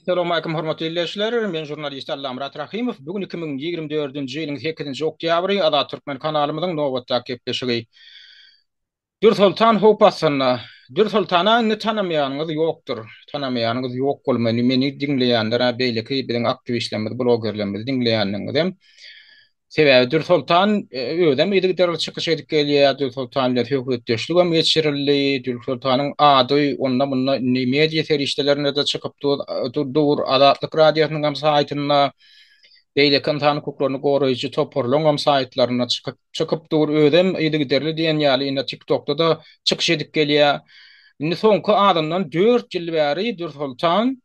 Assalamualaikum hormatly ildeşler. Men žurnalist Allamyrat Rahymow. Bu gün 2024-nji ýylyň 8-nji oktýabry Azat Türkmen kanalymyzyň nobatdaky gepleşigi. Dürsoltan howp astynda. Dürsoltana indi tanamaýanyňyz ýokdur. Tanamaýanyňyz ýok bolmaly. Meni diňleýänler, beýleki biziň aktiwistlerimiz, blogerlerimizi diňleýänleriňizem. Sebäbi Dürsoltan özem yzygiderli çykyş edip gelýär. Dürsoltan bilen söhbetdeşligem geçirildi. Dürsoltanyň ady onda-munda indi media serişdelerinde-de çykyp dur. Azatlyk Radiosynyň hem saýtynda, beýleki ynsan hukuklaryny goraýjy toparlaryň hem saýtlarynda çykyp Çykyp dur özem yzygiderli diýen ýaly ine TikTokda-da çykyş edip gelýär. Indi soňky azyndan 4 ýyl bäri Dürsoltan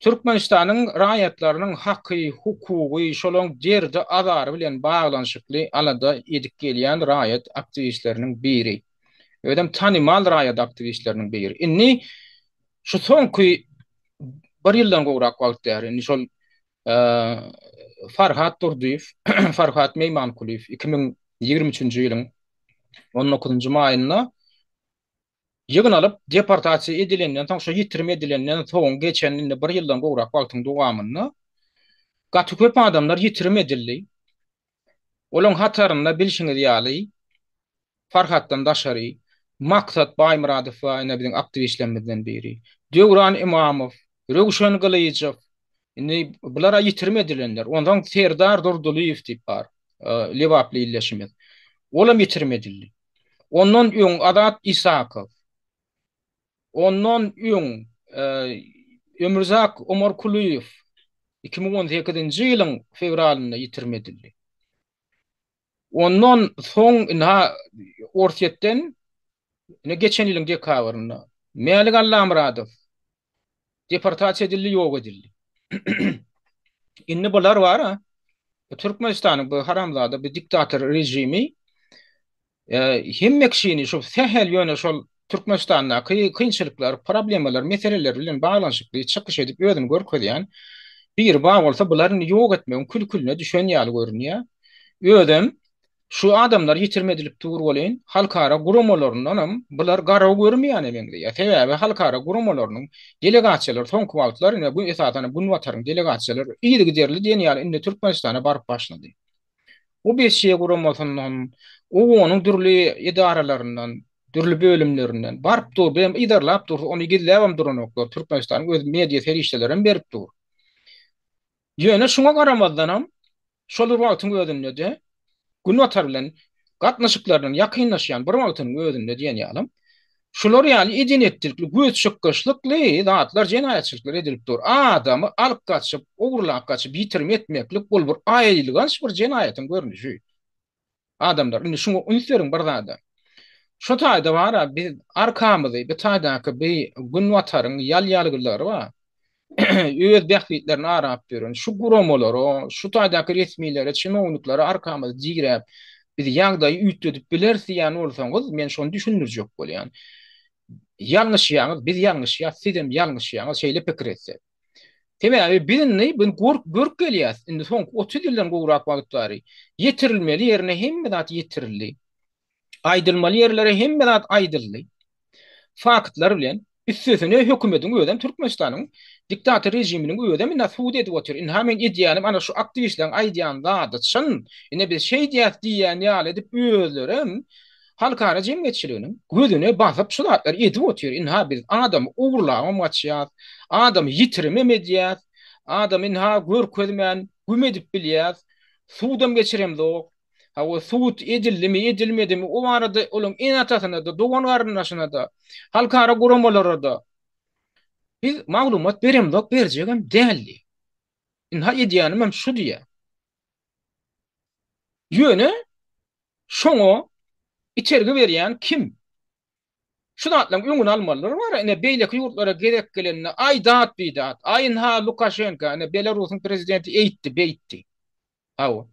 Türkmenistanyň raýatlarynyň haky, hukugy, şolaň derdi azary bilen baglanyşykly alada edip gelýän raýat aktiwistleriniň biri. Özem tanymal raýat aktiwistleriniň biri. Indi şu soňky bir ýyldan gowrak wagt bäri indi şol Farhat Durdyýew, Farhat Meýmankulyýew 2023-nji ýylyň 19-njy maýynda ýygnalyp, deportasiýa edilenden soň, şo ýitirim edilenden soň geçen indi bir ýyldan gowrak wagtyň dowamynda gaty köp adamlar ýitirim edildi. Olaň hatarynda bilşiňiz ýaly Farhatdan daşary, Maksat Baýmyradow bar, ine biziň aktiwistlerimizden biri. Döwran Ymamow, Röwşen Gylyjow, indi bular-a ýitirim edilenler. Onsoň Serdar Durdylyýew diýip bar, lebaply ildeşimiz. Olam ýitirim edildi. Ondan öň Azat Isakow, ondan öň Ömürzak Omarkulyýew 2018-nji ýylyň fewralynda ýitirim edildi. Ondan soň ynha Orsýetden ine geçen ýylyň dekabrynda Mälik Allamyradow deportasiýa edildi, ýok edildi. Indi bular bar-a, bu Türkmenistanyň bu haramzada bu diktator režimi hemme kişini şu sähel ýöne şol Türkmenistandaky kynçylyklar, problemalar, meseleler bilen baglanyşykly çykyş edip özüni görkezýän biri bar bolsa bular indi ýok etmegiň kül-külüne düşen ýaly görünýär. Özem şu adamlar ýitirim edilip dur welin, halkara guramalaryndanam bular garaw görmeýäne meňzeýär. Sebäbi halkara guramalarynyň delegasiýalary soňky wagtlar ine bu esasanam Günbataryň delegasiýalary yzygiderli diýen ýaly indi Türkmenistana baryp başlady. OBSE guramasyndan, OON-yň dürli edaralaryndan, dürli bölümlerinden baryp dur, birem yzarlap dur, ony gizläbem duranoklar, Türkmenistanyň öz media serişdelerem berip dur. Ýöne şuňa garamazdanam, şol bir wagtyň özünde-de Günbatar bilen gatnaşyklarynyň ýakynlaşýan bir wagtynyň özünde diýen ýalam, şular ýaly eden-etdilikli, göz çykgyçlykly zatlar, jenaýatçylyklar edilip dur. Adamy alyp gaçyp, ogurlap gaçyp, ýitirim etmeklik ol bir aýylganç bir jenaýatyň görnüşi. Adamlar, indi şuňa üns beriň bir zada. Şu taýda bar-a, biz arkamyzy, bu taýdaky bi Günbataryň ýal-ýalgylary bar. Öz bähbitlerini arap ýören şu guramalara, şu taýdaky resmilere, çinowniklere arkamyzy diräp, biz ýagdaýy üýtgedip bileris diýýän bolsaňyz, men şony düşündirjek bolýan. Ýalňyşýaňyz, biz ýalňyşýas, sizem ýalňyşýaňyz şeýle pikir etsek. Sebäbi biz indi biz görüp görüp gelýäs. Indi soňky 30 ýyldan gowrak wagt bäri ýetirilmeli ýerine hemme zat ýetirildi. Aýdylmaly ýerlere hemme zat aýdyldy. Faktlar bilen üstesine hökümetiň özem Türkmenistanyň diktator režiminiň özem indi subut edip otyr. Ynha men edýänim ana şu aktiwistleriň aýdýan zady çyn. Ine biz şeýdýäs diýýän ýaly edip özlerem Halkara jemgyýetçiliginiň gözüne basyp şu zatlary edip otyr. Ynha biz adamy ogurlabam gaçýas, adamy ýitirimem edýäs, adamy ynha görkezmän güm edip bilýäs, sudam geçiremzok. Hawa sud edildimi, edilmedimi o barada olaň ene-atasyna-da, dogan-garyndaşyna-da, halkara guramalara-da biz maglumat beremzok, berjegem däl diýýär. Ynha edýänimem şu diýýär. Ýöne Şoňa itergi berýän kim? Şu zatlaryň öňüni almalylar bar. Ine beýleki ýurtlara gezek gelende aý dat bidat, aý ynha Lukaşenka, ine Belarusyň prezidenti eýtdi, beýtdi. Hawa.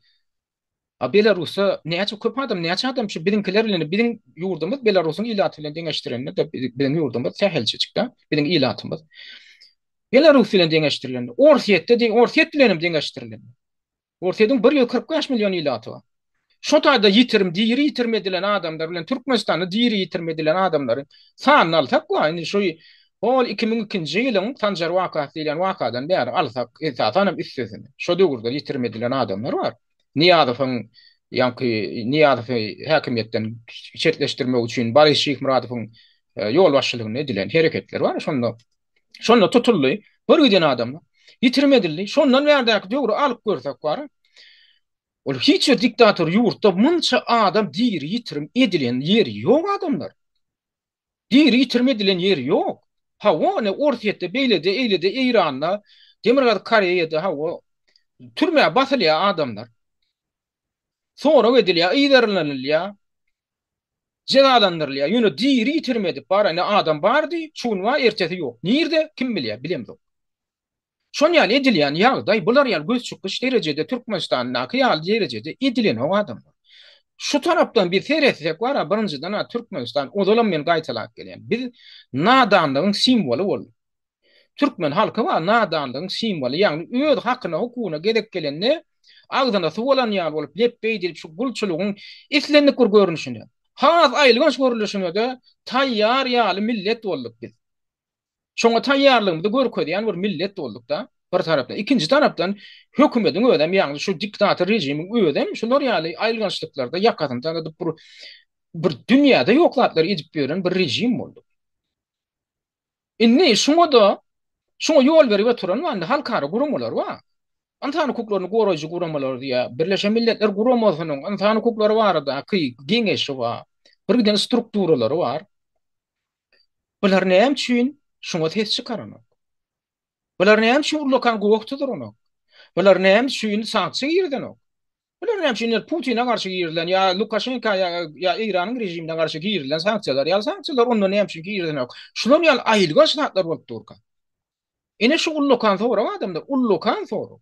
A Belarusda näçe köp adam, näçe adam şu biziňkiler bilen biziň ýurdumyz Belarusyň ilaty bilen deňeşdirende-de biziň ýurdumyz sähelçejik-de, biziň ilatymyz. Belarus bilen deňeşdirilende, Orsýetde, Orsýet bilen hem deňeşdirilende. Orsýetiň 145 million ilaty bar. Şo taýda ýitirim, diri ýitirim edilen adamlar bilen Türkmenistanda diri ýitirim edilen adamlaryň sanyny alsak bar, indi şu. Hol 2002-nji ýylyň Sanjar wakasy diýlen wakadan bäri alsak, esasanam üstesine, şo döwürde ýitirim edilen adamlar bar. Nyýazowyň ýaňky Nyýazowy häkimiýetden çetleşdirmek üçin Boris Şyhmyradowyň ýolbaşçylygynda edilen hereketler bar. Şonda şonda tutuldy bir giden adamlar. Ýitirim edildi. Şondan bärdäki döwri alyp görsek bar. Ol hiç bir diktator ýurtda munça adam diri ýitirim edilen ýeri ýok adamlar. Diri ýitirim edilen ýeri ýok. Hawa, ine Orsýetde, beýlede, eýlede, Eýranda, Demirgazyk Koreýada, hawa, türmä basylýar adamlar. Sorag edilýär, yzarlanylýar, jezalandyrylýar. Ýöne diri ýitirim edip bar, ine adam bardy, şu gün bar, ertesi ýok. Nirde, kim bilýär, bilemzok. Şon ýaly edilýän ýagdaý bular ýaly göz çykyş derejede Türkmenistandaky ýaly derejede edilenok adamlar. Şu tarapdan bir seretsek bara birinjiden Türkmenistan ozalam men gaýtalap gelýän. Biz nadanlygyň simwoly boldyk. Türkmen halky bar nadanlygyň simwoly ýagny öz hakyna hukugyna gezek gelende agzyna suw alan ýaly bolup lepbeý diýip şu gulçulygyň islendik bir görnüşine has aýylganç görnüşine-de taýýar ýaly millet bolduk biz. Şoňa taýýarlygymyzy görkezýän bir millet bolduk-da, bir tarapdan. Ikinji tarapdan, hökümediň özem, ýagny şu diktator režimiň özem şular ýaly aýylgançlyklarda ýakasyny tanadyp bir bir dünýäde ýok zatlary edip ýören bir režim boldy. Indi şuňa-da şuňa ýol berip oturan bar, indi halkara guramalar bar. Ynsan hukuklaryny goraýjy guramalar diýýär. Birleşen Milletler Guramasynyň ynsan hukuklary baradaky geňeşi bar. Bir giden strukturalary bar. Bular näme üçin şuňa ses çykaranok? Bular näme üçin ullakan gowak tuzuranok? Bular näme üçin sanksiýa girizenok? Bular näme üçin Putine garşy girizilen ýa Lukaşenka ýa ýa Eýranyň režimine garşy girizilen sanksiýalar ýaly sanksiýalar onda näme üçin girizenok? Şular ýaly aýylganç zatlar bolup durka. Ine şu ullakan sorag adamlar, ullakan sorag.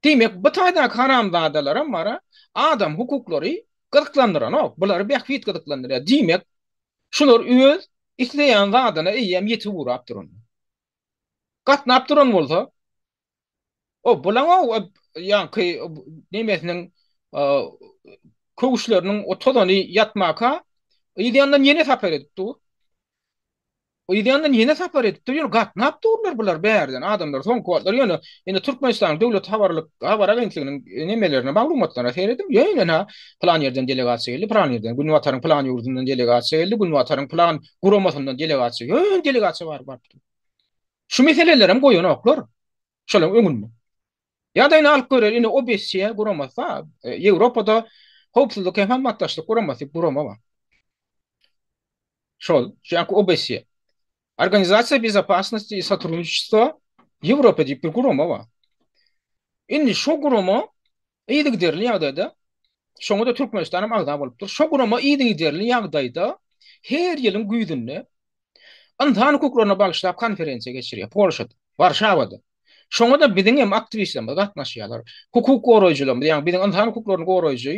Diýmek, bu taýdaky haramzadalaram bar-a, adam hukuklary gyzyklandyranok, bulary bähbit gyzyklandyrýar. Diýmek, şular öz isleýän zadyna eýýäm ýetip ugrap duran. Gatnap duran bolsa, o bulaň-ow ýaňky nemesiniň köwüşleriniň o tozany ýatmaka, yz ýandan ýene sapar edip dur. Yz ýandan ýene sapar edipdir, ýöne gatnap durlar bular bärden adamlar soňky wagtlar ýöne indi Türkmenistanyň döwlet habarlyk habar agentliginiň nemelerine maglumatlaryna serediň ýöne ha pylan ýerden delegasiýa geldi pylan ýerden günbataryň pylan ýurdundan delegasiýa geldi günbataryň pylan guramasyndan delegasiýa ýöne delegasiýa bar baryp dur. Şu meselelerem goýanoklar şolaryň öňünde. Ýa-da ine alyp göreli ine OBSE guramasy Ýewropada howpsuzlyk hem hyzmatdaşlyk guramasy diýip gurama bar. Şol, şu ýanky OBSE. Organizasiýa Bezopasnosti i Sotrudniçestva Ýewropa diýip bir gurama bar. Indi şo gurama yzygiderli ýagdaýda, şoňa-da Türkmenistan hem agza bolupdyr. Şo gurama yzygiderli ýagdaýda her ýylyň güýzünde ynsan hukuklaryna bagyşlap konferensiýa geçirýär Polşada, Warşawada. Şoňa-da biziň hem aktiwistlerimiz gatnaşýarlar. Hukuk goraýjylarymyz, ýagny biziň ynsan hukuklaryny goraýjy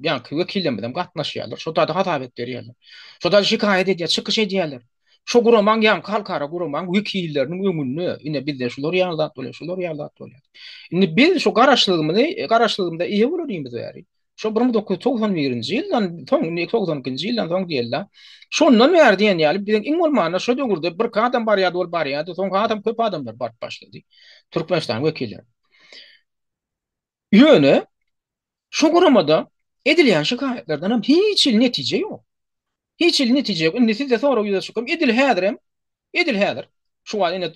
ýaňky wekillerimiz hem gatnaşýarlar. Şo taýda hasabat berýärler. Şo taýda şikaýat edýär, çykyş edýärler. Şo guramaň ýaňky halkara guramaň wekilleriniň öňünde ine bizde şular ýaly zat bolýar, şular ýaly zat bolýar. Indi biz şu garaşsyzlygymyzy, garaşsyzlygymyza eýe bolanymyz bäri Şo 1991-nji ýyldan soň, indi 92-nji ýyldan soň diýeli-de. Şondan bäri diýen ýaly biziň iň bolmanda şo döwürde birki adam barýardy, ol barýardy, soň hasam köp adamlar baryp başlady. Türkmenistanyň wekilleri. Ýöne şo guramada edilýän şikaýatlardan hem hiç hili netije ýok. Hiç hili netije ýok. Indi sizde sorag ýüze çykam, edil häzirem, edil häzir, şu wagt ine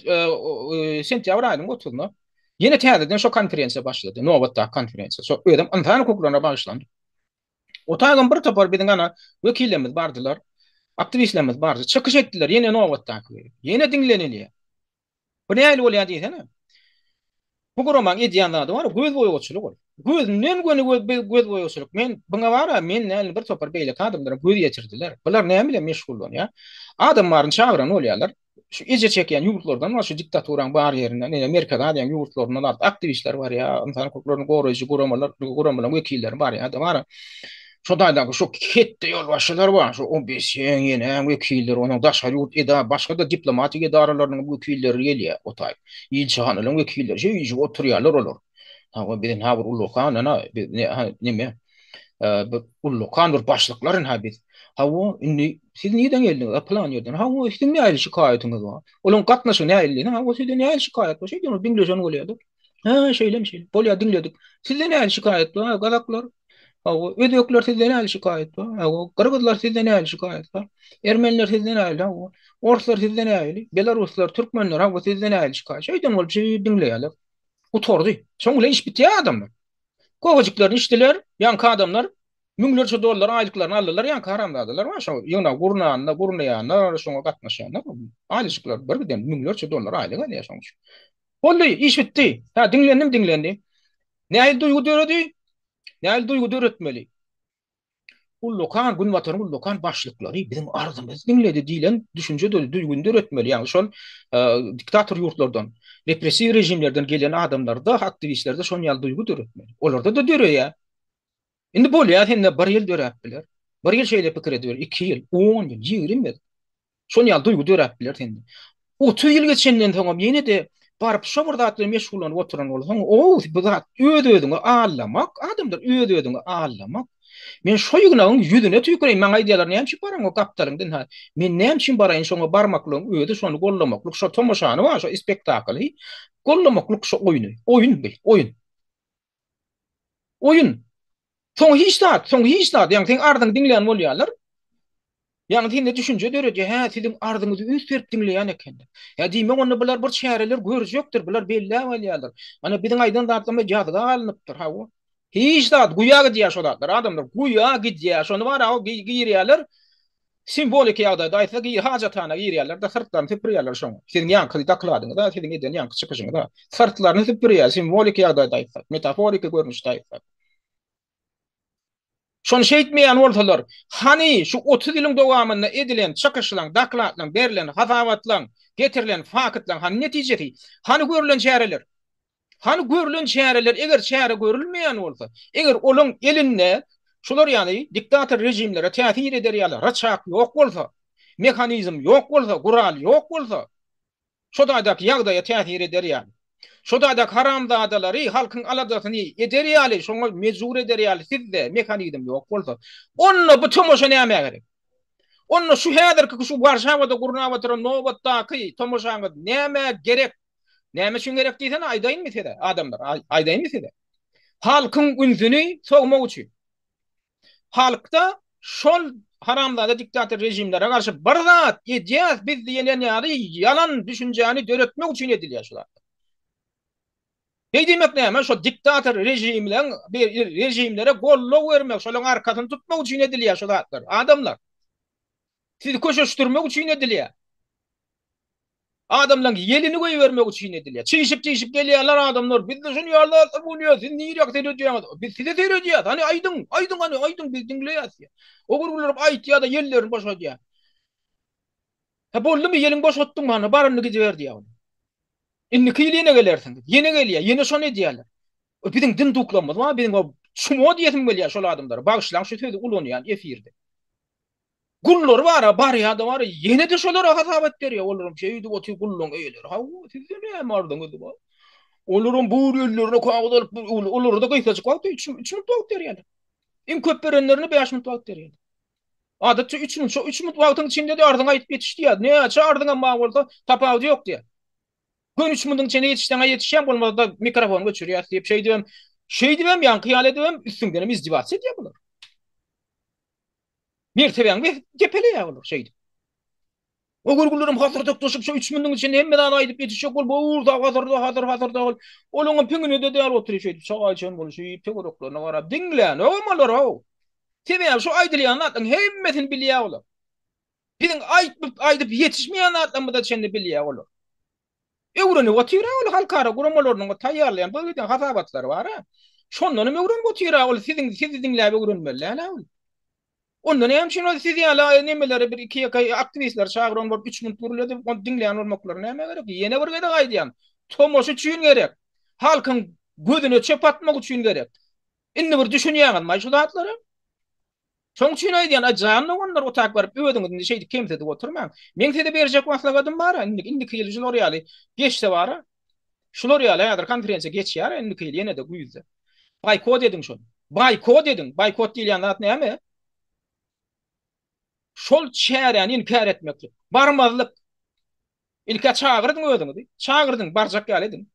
sentýabr aýynyň otuzyna ýene täzeden şo konferensiýa başlady, nobatdaky konferensiýa. Şo özem ynsan hukuklaryna bagyşlandy. O taýdan bir topar biziň ana wekillerimiz bardylar, aktiwistlerimiz bardy, çykyş etdiler ýene nobatdaky. Ýene diňlenilýär. Bu nähili bolýar diýsene. Bu guramaň edýän zady bar, göz boýagyçylyk ol. Gözünden göni göz, göz boýagyçylyk. Men buňa bar-a, men däl, bir topar beýleki adamlar göz ýetirdiler. Bular näme bilen meşgullanýar? Adam baryny çagyran bolýarlar. Şu ejir çekýän ýurtlardan bar, şu diktaturaň bar ýerinden, ine Merkezi Aziýanyň ýurtlaryndan artyk aktiwistler barýar, ynsan hukuklaryny goraýjy guramalar, guramalaryň wekilleri barýar-da bar. Şo taýdaky şu ketde ýolbaşçylar bar, şu OBSE-niň wekilleri, onuň daşary ýurt eda, başga-da diplomatik edaralarynyň wekilleri gelýär o taý. Ilçihanalaryň wekilleri şeýdip oturýarlar olar. Hawa, biz ynha bir ullakan, ynha, biz ne, ha, neme, bir ullakan bir başlyklar ynha biz. Hawa, indi. Siz nireden geldiňiz? A pylan ýerden. Hawa, siziň nähili şikaýatyňyz bar? Olaryň gatnaşygy nähili? Hawa, sizde nähili şikaýat bar? Şeýdip diňleşen bolýar-da. Hä, şeýlemi şeýle. Bolýar, diňledik. Sizde nähili şikaýat bar? Gazaklar. Hawa, özbekler sizde nähili şikaýat bar? Hawa, gyrgyzlar sizde nähili şikaýat bar? Ermeniler sizde nähili? Hawa, orslar sizde nähili? Belaruslar, türkmenler, hawa, sizde nähili şikaýat? Şeýden bolup şeýdip diňleýärler. Gutardy. Soň bilen iş bitýär adamlar. Köwejiklerini içdiler, ýaňky adamlar müňlerçe dollar aýlyklaryny aldylar, ýaňky haramzadalar bar, şo ýygnagy gurnanda, gurnaýanlar, şoňa gatnaşýanlar, aýlyjyklar bir giden müňlerçe dollar aýlyk alýar şoň üçin. Boldy, iş bitdi. Hä, diňlendim, diňlendi. Nähili duýgy döredi? Nähili duýgy döretmeli? Ullakan, Günbataryň ullakan başlyklary biziň arzymyzy diňledi diýlen düşünje döredi, duýgyny döretmeli. Ýagny şol diktator ýurtlardan, repressiw režimlerden gelen adamlarda, aktiwistlerde şon ýaly duýgy döretmeli. Olarda-da döreýär. Indi bolýar, sende bir ýyl döräp biler. Bir ýyl şeýle pikir ediber, iki ýyl, on ýyl, 20 ýyl. Şon ýaly duýgy döräp biler sende. 30 ýyl geçenden soňam ýene-de baryp şo bir zat bilen meşgullanyp oturan bolsaň, o bu zat öz-özüňi aldamak, adamlar öz-özüňi aldamak. Men şo ýygnagyň ýüzüne tüýküreýin, maňa aýdýarlar, näme üçin baraňok gapdalyňdan ha? Men näme üçin baraýyn şoňa barmaklygyň özi şony gollamaklyk, şo tomaşany bar, şo spektakly gollamaklyk şo oýny. Oýun bu, oýun. Oýun. Soň hiç zat, soň hiç zat. Ýagny seň arzyňy diňleýän bolýarlar. Ýagny sende düşünje döredýär, hä, siziň arzyňyzy üns berip diňleýän ekenler. Hä, diýmek onda bular bir çäreler görjekdir, bular belläp alýarlar. Ana biziň aýdan zatlarymyz ýazga alnypdyr, hawa. Hiç zat, guýa gidýär şo zatlar, adamlar, guýa gidýär. Şony bar, girýärler. Simwoliki ýagdaýda aýtsak, hajathana girýärler-de, syrtlaryny süpürýärler şoňa. Siziň ýaňky dokladyňyza, siziň eden ýaňky çykyşyňyza. Syrtlaryny süpürýär, simwoliki ýagdaýda aýtsak, metaforiki görnüşde aýtsak. Şony şeýtmeýän bolsalar, hany şu 30 ýylyň dowamynda edilen çykyşlaň, dokladlaň, berlen hasabatlaň, getirilen faktlaň hany netijesi? Hany görlen çäreler? Hany görlen çäreler, eger çäre görülmeýän bolsa, eger olaň elinde şular ýaly diktator režimlere täsir eder ýaly ryçak ýok bolsa, mehanizm ýok bolsa, gural ýok bolsa, şo taýdaky ýagdaýa täsir eder ýaly, şo taýdaky haramzadalary halkyň aladasyny eder ýaly, şoňa mejbur eder ýaly sizde mehanizm ýok bolsa, onda bu tomaşa nämä gerek? Onda şu häzirki şu Warşawada gurnap oturan nobatdaky tomaşaňyz nämä gerek? Näme üçin gerek diýsene, aýdaýynmy size, adamlar, aýdaýynmy size? Halkyň ünsüni sowmak üçin. Halkda şol haramzada diktator režimlere garşy bir zat edýäs biz diýen ýaly ýalan düşünjäni döretmek üçin edilýär şu zatlar. Beý diýmek näme? Şo diktator režimleň režimlere goldaw bermek, şolaryň arkasyny tutmak üçin edilýär şu zatlar. Adamlar. Sizi köşeşdirmek üçin edilýär. Adamlaryň ýelini goýbermek üçin edilýär. Çyşyp-çyşyp gelýärler adamlar. Bizde şuny ýaly zatlar bolýar. Siz nirek seredýäňiz? Biz size seredýäs. Hany aýdyň, aýdyň hany, aýdyň biz diňleýäs diýýär. O gürgülerip aýtýar-da ýellerini boşadýar. Hä boldumy ýeliňi boşatdyňmy hany bar indi gidiber diýýär ol. Indiki ýyl ýene gelersiň. Ýene gelýär, ýene şony edýärler. Biziň dinduklarymyz bar, biziň o çumo diýesim gelýär şol adamlara. Bagyşlaň şu sözi ulanýan efirde. Gullary bar-a, barýa-da bar, ýene-de şolara hasabat berýär. Olaram şeýdip otyr gullaryň eýeleri. Hawa, sizde näme arzyňyz bar? Olaram bur ellerine kagyz alyp, olara-da gysgajyk wagt, üç minut wagt berýärler. Iň köp berenlerine bäş minut wagt berýärler. Adatça üç minut, şo üç minut wagtyň içinde-de arzyňy aýdyp ýetiş diýýär. Näçe arzyňam bar bolsa, tapawudy ýok diýýär. Göni üç minutyň içinde ýetişseň-ä ýetişýäň, bolmasa-da mikrofony öçürýäs diýip, şeýdibem, şeýdibem, ýaňky ýaly edibem, üstüňdenem izdiwasiýa edýär bular. Mertebäňi depeleýär olar şeýdip. O görgülerem hasyrdaklaşyp şo üç mündüň içinde hemme zady aýdyp ýetişjek bolup owurda hasyrda hasyr hasyrda ol. Olaňam piňine-de däl otyr şeýdip çaý içen bolup şeýdip töwereklerine garap diňlänogam olar-ow. Sebäbi şo aýdylýan zatlaryň hemmesini bilýär olar. Biziň aýtmyp aýdyp ýetişmeýän zatlarymyza çenli bilýär olar. Öwrenip otyr-a ol halkara guramalarynyň taýýarlaýan bir giden hasabatlary bar-a. Şondan hem öwrenip otyr-a ol siziň sizi diňläp öwrenmeli däl-ä ol. Onda näme üçin ol siz ýaly nemeleri bir iki ýeke aktiwistleri çagyran bolup üç minut gürledip ony diňleýän bolmaklary nämä gerek? Ýene bir gezek aýdýan, tomaşa üçin gerek. Halkyň gözüne çöp atmak üçin gerek. Indi bir düşünýäňizmi şu zatlara? Şoň üçin aýdýan, aý jan doganlar otak baryp özüňizi indi şeýdip kemsidip oturmaň. Meň size berjek maslahatym bar-a, indi indiki ýyl şular ýaly geçse bar-a. Şular ýaly häzir konferensiýa geçýär-ä indiki ýyl ýene-de güýzde. Boýkot ediň şony. Boýkot ediň. Boýkot diýilýän zat näme? Şol çäräni inkär etmeklik. Barmazlyk. Ilk-ä çagyrdyň özüňizi. Çagyrdyň, barjak ýaly ediň.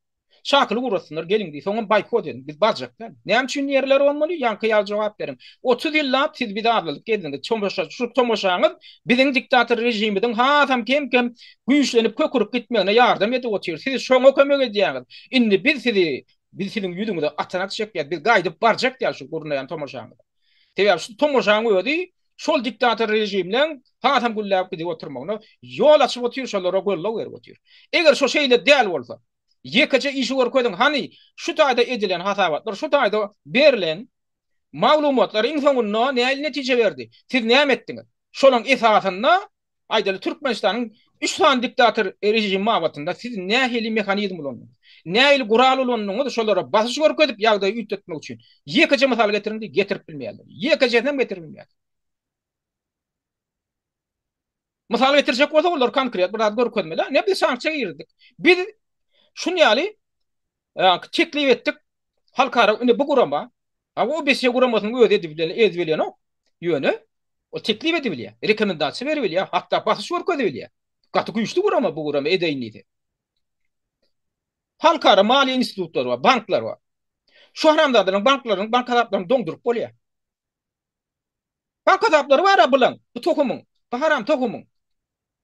Çakylyk ugratsynlar, geliň diý. Soňam boýkot ediň. Biz barjak däl. Näme üçin ýerler bolmaly? Ýaňky ýaly jogap beriň. 30 ýyllap siz bizi aldadyp gezdiňiz. Tomaşa, şu tomaşaňyz biziň diktator režimimiziň hasam kem-kem güýçlenip, kökürip gitmegine ýardam edip otyr. Siz şoňa kömek edýäňiz. Indi biz sizi, biz siziň ýüzüňize atanak çekýäs. Biz gaýdyp barjak däl şu gurnaýan tomaşaňyza. Sebäbi şu tomaşaň özi şol diktator režimleň hasam gülläp gidip oturmagyna ýol açyp otyr, şolara goldaw berip otyr. Eger şo şeýle däl bolsa, ýekeje işi görkeziň, hany şu taýda edilen hasabatlar, şu taýda berlen maglumatlar iň soňunda nähili netije berdi? Siz näme etdiňiz? Şolaň esasynda Aýdaly, Türkmenistanyň üç sany diktator režimi babatynda siz nähili mehanizm ulandyňyz? Nähili gural ulandyňyz şolara basyş görkezip ýagdaýy üýtgetmek üçin? Ýekeje mysal getiriň diý, getirip bilmeýärler. Ýekejesinem getirip bilmeýärler. Mysal getirjek bolsa olar konkret bir zat görkezmeli. Ne biz sanksiýa girizdik. Biz şun ýaly teklip etdik halkara indi bu gurama, OBSE guramasynyň özi edip bilenok. Ýöne Ol teklip edibilýär, rekomendasiýa beribilýär, hatda basyş görkezibilýär. Gaty güýçli gurama bu gurama edeýin diýse. Halkara maliýe institutlary bar, banklar bar. Şu haramzadalaryň banklarynyň bank hasaplaryny doňduryp bolýar. Bank hasaplary bar-a bulaň, bu tohumyň, bu haram tohumyň.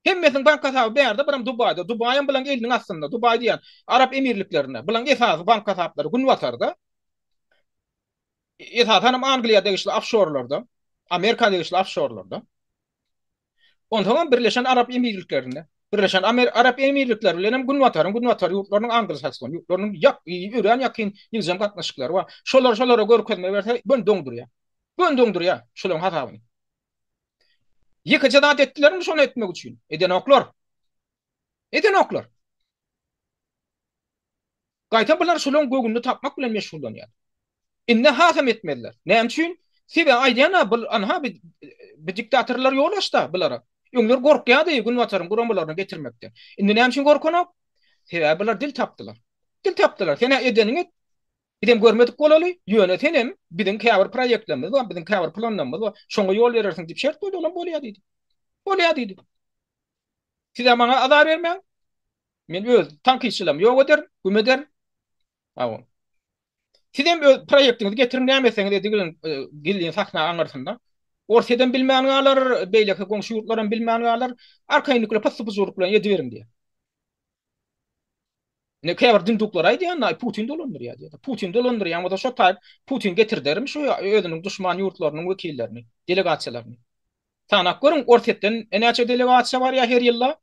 Hemmesiniň bank hasaby bärde, biram Dubaýda. Dubaýam bulaň eliniň astynda. Dubaý diýýän, Arap Emirliklerinde. Bulaň esasy bank hasaplary günbatarda. Esasanam Angliýa degişli ofşorlarda, Amerika degişli ofşorlarda. Onsoňam Birleşen Arap Emirliklerinde. Birleşen Arap Emirlikleri bilen hem Günbataryň, Günbatar ýurtlarynyň, Anglo-Sakson ýurtlarynyň ýak, örän ýakyn ýygjam gatnaşyklary bar. Şolar şolara görkezme berse, göni doňdurýar. Göni doňdurýar şolaryň hasabyny. Ýekeje zat etdilermi şony etmek üçin? Edenoklar. Edenoklar. Gaýta bular şolaryň göwnüni tapmak bilen meşgullanýar. Indi hasam etmezler. Näme üçin? Sebäbi aýdýan-a bul anha bi bi diktatorlar ýol açdy bulara. Öňler gorkýardy Günbataryň guramalaryny getirmekden. Indi näme üçin gorkanok? Sebäbi bular dil tapdylar. Dil tapdylar. Sen-ä edeniňi et. Bizem görmedik bolaly. Ýöne senem biziň käbir proýektlerimiz bar, biziň käbir planlarymyz bar. Şoňa ýol berersiň diýip şert goýdy. Olam bolýar diýdi. Bolýar diýdi. Siz-ä maňa azar bermäň. Men öz tankytçylarymy ýok ederin, güm ederin. Hawa. Siz hem öz proýektiňizi getiriň, näme etseňiz ediň, gizlin sahna aňyrsynda. Orsýet hem bilmän galar, beýleki goňşy ýurtlar hem bilmän galar. Arkaýynlyk bilen, pyssy-pyjurlyk bilen ediberiň diýýär. Ine käbir dinduklar aýdýan, Putin dolandyrýar diýýär. Putin dolandyrýan bolsa şo taýyp Putin getirderim şu özüniň duşman ýurtlarynyň wekillerini, delegasiýalaryny. Sanap görüň, Orsýetden näçe delegasiýa barýar her ýylda?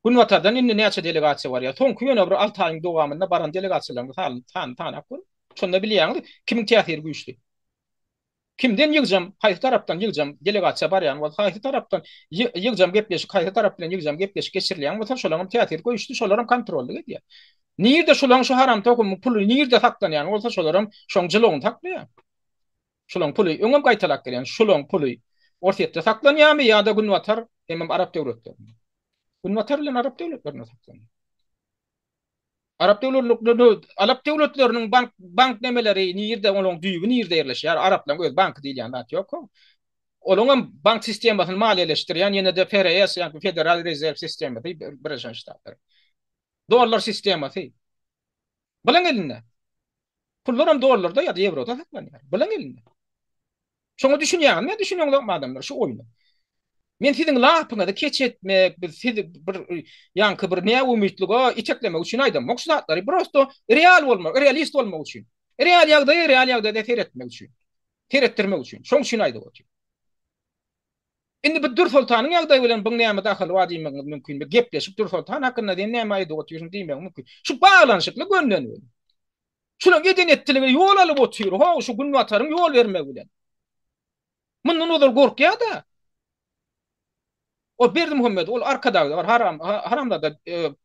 Günbatardan indi näçe delegasiýa barýar? Soňky ýöne bir alty aýyň dowamynda baran delegasiýalaryň sanyny sanap görüň. Şonda bilýäňiz, kimiň täsiri güýçli. Kimden ýygjam, haýsy tarapdan ýygjam delegasiýa barýan bolsa, haýsy tarapdan ýygjam gepleşik, haýsy tarap bilen ýygjam gepleşik geçirilýän bolsa, şolaryň täsiri güýçli, şolaram kontrollyk edýär. Nirde şolaryň şu haram tohumyň puly nirde saklanýan bolsa, şolaram şoň jylawyny saklaýar. Şulaň puly, öňem gaýtalap gelýän, şulaň puly Orsýetde saklanýarmy ýa-da Günbatar hemem Arap döwletlerinde? Günbatar bilen Arap döwletlerinde saklanýar. Arap döwletlerinde, Arap döwletleriniň bank bank nemeleri nirde, olaň düýbi nirde ýerleşýär? Araplaryň öz banky diýilýän zat ýok. Olaň hem bank sistemasyny maliýeleşdirýän ýene-de FRS, ýagny Federal Rezerw sistemasy Birleşen Ştatlar. Dollar sistemasy. Bulaň elinde. Pullaram dollarda ýa-da ýewroda saklanýar. Bulaň elinde. Şoňa düşünýäňizmi ýa düşüneňzokmy adamlar şu oýna? Men siziň lapyňyzy keç etmek, biz sizi bir ýaňky bir näumytlyga iteklemek üçin aýdamok şu zatlary. Prosto real bolmak, realist bolmak üçin. Real ýagdaýa real ýagdaýda seretmek üçin. Seretdirmek üçin. Şoň üçin aýdyp otyryn. Indi bu Dürsoltanyň ýagdaýy bilen buň näme dahyly bar diýmegiňiz mümkin. Bir gepleşik Dürsoltan hakynda sen näme aýdyp otyrsyň diýmegiň mümkin. Şu baglanyşykly gönden-göni. Şulaň eden-etdilige ýol alyp otyr, how, şu Günbataryň ýol bermegi bilen. Mundan ozal gorkýar-da. Ol Berdimuhamedow, ol Arkadagda bar, haram, haramzada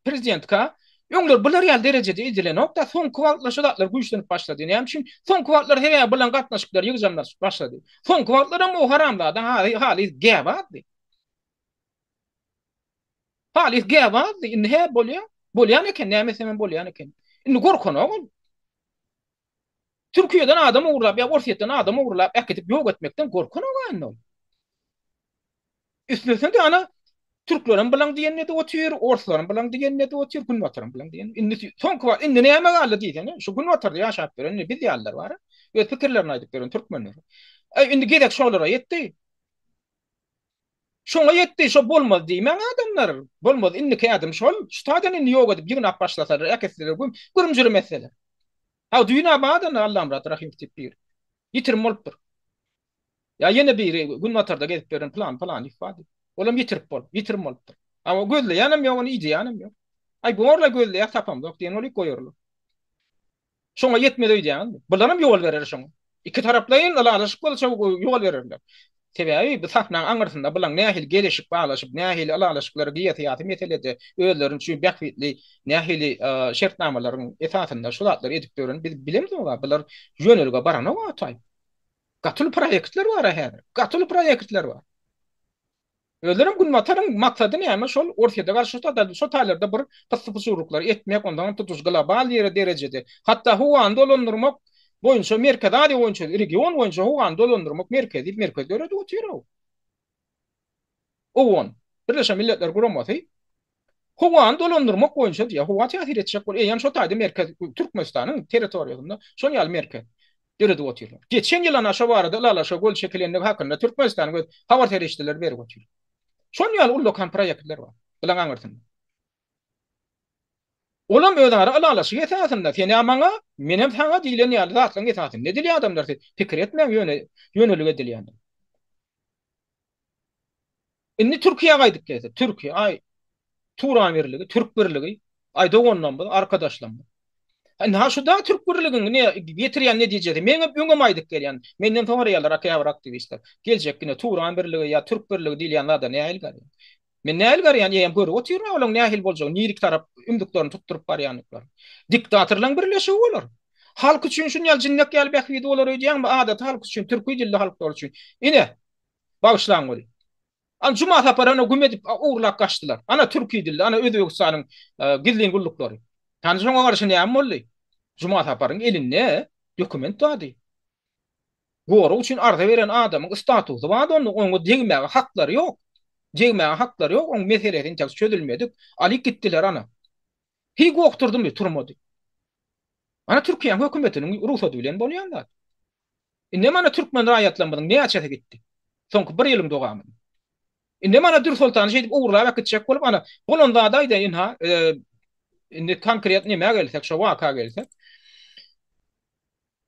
prezidentka. Öňler bular ýaly derejede edilenok-da, soňky wagtlar şu zatlar güýçlenip başlady. Näme üçin? Soňky wagtlar sebäbi bilen gatnaşyklar ýygjamlaşyp başlady. Soňky wagtlaram o haramzadaň haly halys gäbazdy. Halys gäbazdy. Indi hä bolýa? Bolýan eken, näme etsemem bolýan eken. Indi gorkanok ol. Türkiýeden adam ogurlap ýa Orsýetden adam ogurlap äkidip ýok etmekden gorkanok-a indi ol. Üstesine-de ana türklerem bilaň diýenine edip otyr, orslaram bilaň diýenine edip otyr, günbataram bilaň diýen. Indi soňky wagt indi näme galdy diýsene, şu günbatarda ýaşap ýören indi biz ýalylar bar. Öz pikirlerini aýdyp ýören türkmenler. Äý indi gezek şolara ýetdi. Şoňa ýetdi, şo bolmaz diýmäň adamlar. Bolmaz, indiki ädim şol. Şu taýdan indi ýok edip ýygnap başlasalar, äkitseler, güm, gürüm-jürüm etseler. Ha düýn-ä bardy Allamyrat Rahymow diýip biri. Ýitirim bolupdyr. Ýa ýene biri günbatarda gezip ýören pylan pylanyýew bardy. Olam ýitirip bolup, ýitirim bolupdyr. A o gözleýänem ýok, ony ideýänem ýok. Aý borla gözleýäs tapamzok diýen bolyp goýarlar. Şoňa ýetmez öýdýäňizmi? Bularam ýol berer şoňa. Ikitaraplaýyn ylalaşyk bolsa ýol bererler. Sebäbi bu sahnaň aňyrsynda bulaň nähili geleşik baglaşyp, nähili ylalaşyklara geosyýasy meselede özleri üçin bähbitli nähili şertnamalaryň esasynda şu zatlary edip ýörenini biz bilemzok-a. Bular ýönelige baranok-a ataý. Gaty uly proýektler bar-a häzir. Gaty uly proýektler bar. Özlerem Günbataryň maksady näme? Şol Orsýete garşy şo taýlarda bir pyssy-pyjurlyklary etmek, onsoňam tutuş global ýere derejede, hatda howany dolandyrmak boýunça Merkezi Aziýa boýunça, region boýunça howany dolandyrmak merkezi diýip merkez döredip otyr-ow. OON, Birleşen Milletler Guramasy Howany dolandyrmak boýunça diýýär. Howa täsir etjek bol. Eýýäm şo taýda merkez Türkmenistanyň territoriýasynda şon ýaly merkez döredip otyrlar. Geçen ýyl ana şo barada ylalaşyga gol çekilendigi hakynda Türkmenistanyň öz habar serişdeleri berip otyr. Şon ýaly ullakan proýektler bar bulaň aňyrsynda. Olam özara ylalaşyk esasynda sen-ä maňa, menem saňa diýlen ýaly zatlaryň esasynda edilýär adamlar siz pikir etmäň ýöne ýönelik edilýändir. Indi Türkiýä gaýdyp gelse, Türkiýe, aý, Turan birligi, Türk birligi, aý, doganlarymyz, arkadaşlarymyz. Indi ha şu da Türk birligiň ne getirýän netijesi, meň öňem aýdyp gelýän, menden soraýarlar käbir aktiwistler. Geljek ine Turan birligi ýa Türk birligi diýilýän zada nähili garaýaň? Men nähili garaýan, eýýäm görüp otyryn olaň nähili boljagyny, nirik tarap ümzüklerini tutduryp barýandyklaryny. Diktatorlaryň birleşigi bolar. Halk üçin şun ýaly jinnek ýaly bähbidi bolar öýdýäňmi, adaty halk üçin, türki dilli halklar üçin. Ine, Bagyşlaň weli. Ana Juma Sapary ana güm edip ogurlap gaçdylar. Ana türki dilli, ana Özbegistanyň gizlin gulluklary. Hany şoňa garşy näme boldy? Juma Saparyň elinde dokument bardy. Gorag üçin arza beren adamyň statusy bardy onda, oňa degmäge haklary ýok. Degmäge haklary ýok, oň meselesi intäk çözülmedik. Alyp gitdiler ana. Hiý gokdurdymy, turmady. Ana Türkiýäň hökümetiniň rugsady bilen bolýan zat. Indi mana türkmen raýatlarymyzyň näçesi gitdi? Soňky bir ýylyň dowamynda. Indi mana Dürsoltany şeýdip ogurlap äkitjek bolup ana bolan zady aýdaýyn ynha indi konkret nämä gelsek şo waka gelsek.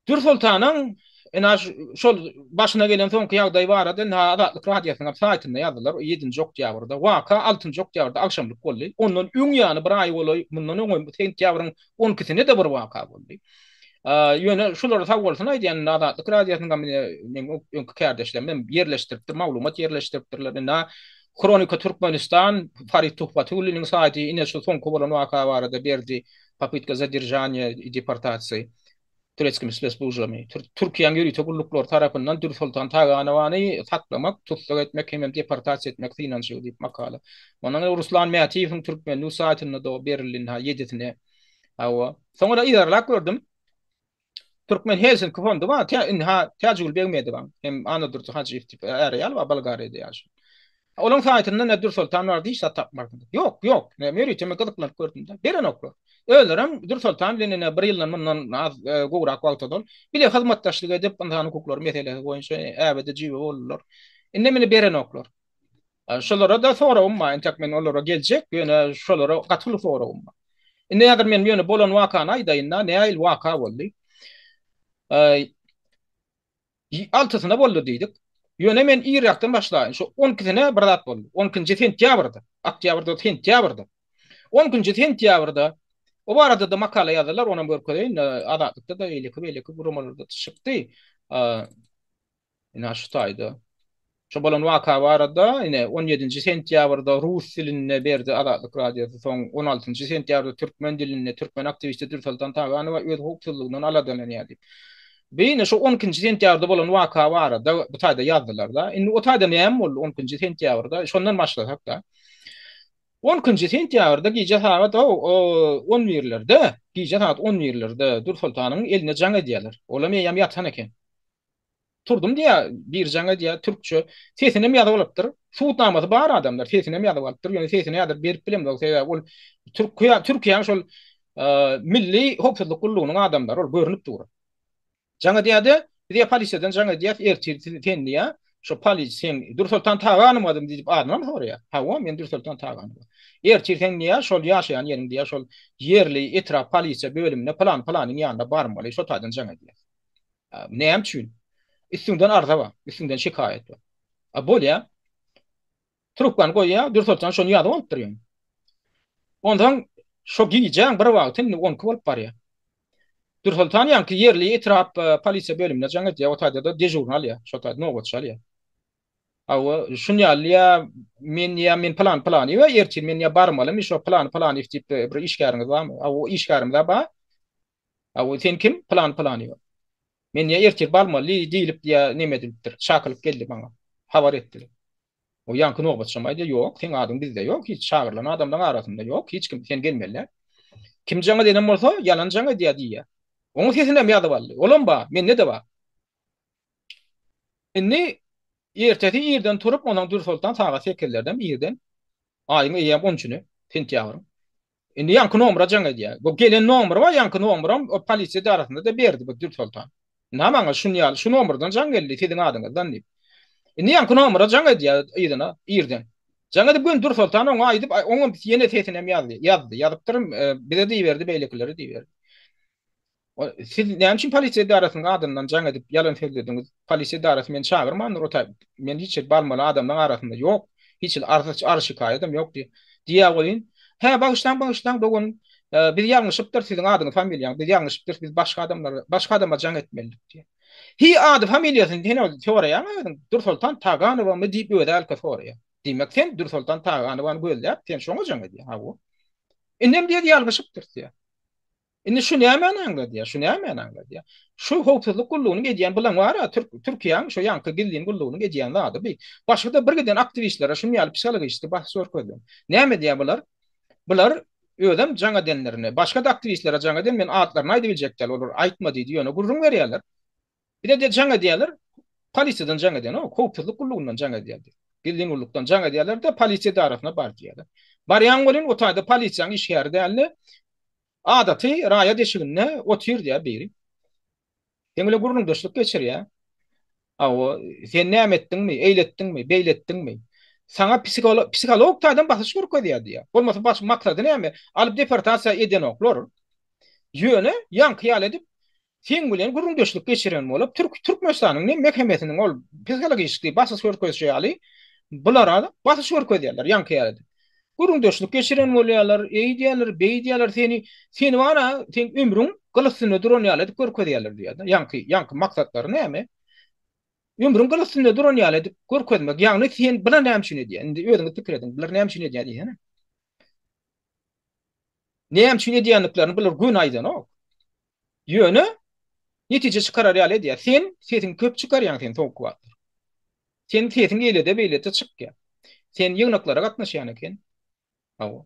Dürsoltanyň ynha şol başyna gelen soňky ýagdaý barada ynha Azatlyk Radiosynyň saýtynda ýazdylar ýedinji oktýabrda. Waka altynjy oktýabrda agşamlyk boldy. Ondan öň ýany bir aý golaý mundan öň sentýabryň on ikisinde-de bir waka boldy. Ýöne şulara sag bolsun aýdýan, indi Azatlyk Radiosynyň hem ine meň öňki kärdeşlerim hem ýerleşdiripdir, maglumat ýerleşdiripdirler. Indi Hronika Türkmenistan, Farid Tuhbatulliniň saýty ine şu soňky bolan waka barada berdi, Popytka zadержания i deportasiýi tureckimi spesslujbami, Türkiýäň ýörite gulluklary tarapyndan Dürsoltan Taganowany saklamak, tussag etmek hemem deportasiýa etmek synanyşygy diýip makala. Ondan Ruslan Mätiýewiň Türkmen News saýtynda-da berildi indi ýedisine. Hawa. Soňra yzarlap gördüm. Türkmen Helsinki fondy bar. Tä indi ha Täjigül Begmedowaň hem Annadurdy Hajyýew diýip är-aýal bar Bolgariýada ýaşaýan. Olaň saýtynda ne Dürsoltan barada hiç zat tapmarsyňyz. Ýok, ýok. Ne ýörite men gyzyklanyp gördüm-de. Berenoklar. Özlerem Dürsoltan bilen ine bir ýyldan mundan az e, gowrak wagt ozal bile hyzmatdaşlyk edip ynsan hukuklary meselesi boýunça äbede-jübe boldular. Indi meni berenoklar. Şolara-da soragym bar, entek men olara geljek, ýöne şolara gaty uly soragym bar. Indi häzir men ýöne bolan wakany aýdaýyn-da, nähili waka boldy. Altysyna boldy diýdik. Ýöne men irräkden başlaýyn. Şu on ikisine bir zat boldy. On ikinji sentýabrda, oktýabrda, sentýabrda. On ikinji sentýabrda o barada-da makala ýazdylar, onam görkezeýin, Azatlykda-da, beýleki-beýleki guramalarda çykdy. Ine şu taýda. Şo bolan waka barada ine 17-nji sentýabrda rus dilinde berdi Azatlyk Radiosy, soň 16-njy sentýabrda türkmen dilinde türkmen aktiwisti Dürsoltan Taganowa öz howpsuzlygyndan aladalanýar diýip. Bu ine şo 12-nji sentýabrda bolan waka barada bu taýda ýazdylar-da. Indi o taýda näme boldy 12-nji sentýabrda? Şondan başlasak-da. 12-nji sentýabrda gije sagat on birlerde, gije sagat on birlerde Dürsoltanyň eline jaň edýärler. Olam eýýäm ýatan eken. Turdum diýýär, biri jaň edýär, türkçe. Sesinem ýazyp alypdyr. Subutnamasy bar adamlar, sesinem ýazyp alypdyr. Ýöne sesini häzir berip bilemzok, sebäbi ol Türkiýe, Türkiýäň şol Milli howpsuzlyk gullugynyň adamlary, ol görnüp dur. Jaň edýär-de, biz diýýär polisiýadan jaň edýäs, ertir sen diýýär, şo polis sen Dürsoltan Taganowamy diýip adynam soraýar. Hawa, men Dürsoltan Taganowa. Ertir sen diýýär, şol ýaşaýan ýeriň diýýär, şol ýerli etrap polisiýa bölümine pylan-pylanyň ýanyna barmaly, şo taýdan jaň edýäs. Näme üçin? Üstüňden arza bar, üstüňden şikaýat bar. A bolýa. Trubkany goýýar, Dürsoltan şony ýazyp alypdyr ýöne. Onsoň şo gijäň bir wagty indi on iki bolup barýar. Dürsoltan ýaňky ýerli etrap e, polisiýa bölümine jaň edýär, o taýda-da dežurny alýar, şo taýda nobatçy alýar. Hawa, şun ýaly ýa men ýa men plan planyýew ertir men ýa barmalymy şo plan planyýew diýip e, bir işgäriňiz barmy? Hawa, işgärimiz bar. Hawa, sen kim? Plan planyýew. Men ýa ertir barmaly diýlip ýa neme edilipdir, çakylyk geldi maňa. Habar etdiler. O ýaňky nobatçam aýdýar, ýok, seň adyň bizde ýok, hiç çagyrylan adamlaryň arasynda ýok, hiç kim, sen gelmeli däl. Kim jaň edenem bolsa, ýalan jaň edýär diýýär. Oň sesinem ýazyp aldy. Olam bar, mende-de bar. Indi ertesi irden turup, onsoň Dürsoltan sagat sekizlerden irden, aýyň eýýäm on üçüni, sentýabryň. Indi ýaňky nomera jaň edýär. Bu gelen nomer bar, ýaňky nomeram o polisiýa edarasynda-da berdi bu Dürsoltan. Ynha maňa şun ýaly, şu nomerden jaň geldi siziň adyňyzdan diýip. Indi ýaňky nomera jaň edýär yzyna, irden. Jaň edip göni Dürsoltan oňa aýdyp, oňam ýene sesinem ýazdy, ýazdy. Ýazypdyr, bize diýiberdi, beýlekilere diýiberdi. Siz näme üçin polisiýa edarasynyň adyndan jaň edip ýalan sözlediňiz? Polisiýa edarasy meni çagyrmandyr o taý. Men hiç ýerde barmaly adamlaryň arasynda ýok. Hiç hili arza arz şikaýadam ýok diýip. Diýýär welin, Hä, bagyşlaň, bagyşlaň dogan, biz ýalňyşypdyrys siziň adyňyz, familiýaňyz, biz ýalňyşypdyrys, biz başga adamlara, başga adama jaň etmelidik diýýär. Hi ady familiýasyny sen özüň soraýaň özüň, Dürsoltan Taganowamy diýip özi hälki soraýar. Diýmek sen Dürsoltan Taganowany gözläp, sen şoňa jaň edýäň, hawa. Indem diýýär ýalňyşypdyrys diýýär. Indi şu nämäni aňladýar? Şu nämäni aňladýar? Şu howpsuzlyk gullugynyň edýän bulaň bar-a, türk Türkiýäň şo ýaňky gizlin gullugynyň edýän zady bi. Başga-da bir giden aktiwistlere şuny ýaly psihologiçki basyş görkezdi. Näme edýär bular? Bular özem jaň edenlerine, başga-da aktiwistlere jaň eden, men atlaryny aýdybiljek däl, olar aýtma diýdi, ýöne gürrüň berýärler. Bize-de jaň edýärler, polisiýadan jaň edenok, howpsuzlyk gullugyndan jaň edýär diýip. Gizlin gullukdan jaň edýärler-de, polisiýa edarasyna bar diýýärler. Barýaň welin, o taýda polisiýanyň işgäri däl-de, adaty raýat eşiginde otyr diýýär biri. Seň bilen gürrüňdeşlik geçirýär. Hawa, sen näme etdiňmi, eýle etdiňmi, beýle etdiňmi? Saňa psihologik taýdan basyş görkezýär diýýär. Bolmasa baş maksady näme? Alyp deportasiýa edenoklar. Ýöne ýaňky ýaly edip Seň bilen gürrüňdeşlik geçiren bolup, Türk Türkmenistanyň ne mehemesiniň ol psihologiçki basyş görkezişi ýaly bulara basyş görkezýärler, ýaňky ýaly edip. Gürrüňdeşlik geçiren bolýarlar, eýdýärler, beýdýärler seni, seni bar-a, seň ömrüň gyl üstünde duran ýaly edip görkezýärler diýýär-de. Ýaňky, ýaňky maksatlary näme? Ömrüň gyl üstünde duran ýaly edip görkezmek. Ýagny sen bular näme üçin edýär? Indi özüňiz pikir ediň, bular näme üçin edýär diýsene. Näme üçin edýändiklerini bular göni aýdanok. Ýöne netije çykarar ýaly edýär. Sen sesiňi köp çykarýaň sen soňky wagtlar. Seniň sesiň eýlede beýlede çykýar. Sen ýygnaklara gatnaşýan eken. Hawa.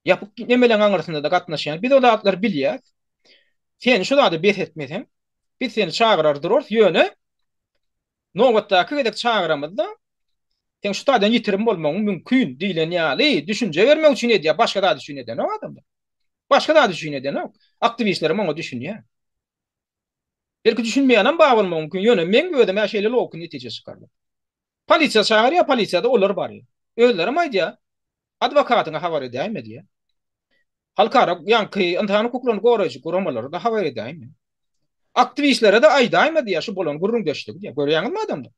Ýapyk nemeleň aňyrsynda-da gatnaşýan. Biz o zatlary bilýäs. Sen şu zady bes etmeseň, biz seni çagyrar durarys, ýöne nobatdaky gezek çagyramyzda seň şu taýdan ýitirim bolmagyň mümkin diýlen ýaly düşünje bermek üçin edýär, başga zat üçin edenok adamlar. Başga zat üçin edenok. Aktiwistlerem oňa düşünýär. Belki düşünmeýänem bar bolmagy mümkin, ýöne meň özüm-ä şeýle logiki netije çykardym. Polisiýa çagyrýar, polisiýada olar barýar. Özlerem aýdýar, adwokatyňa habar edäýme diýýär. Halkara ýaňky ynsan hukuklaryny goraýjy guramalara-da habar edäýme. Aktiwistlere-de aýdaýma diýýär şu bolan gürrüňdeşligi diýýär. Görýäňizmi adamlar?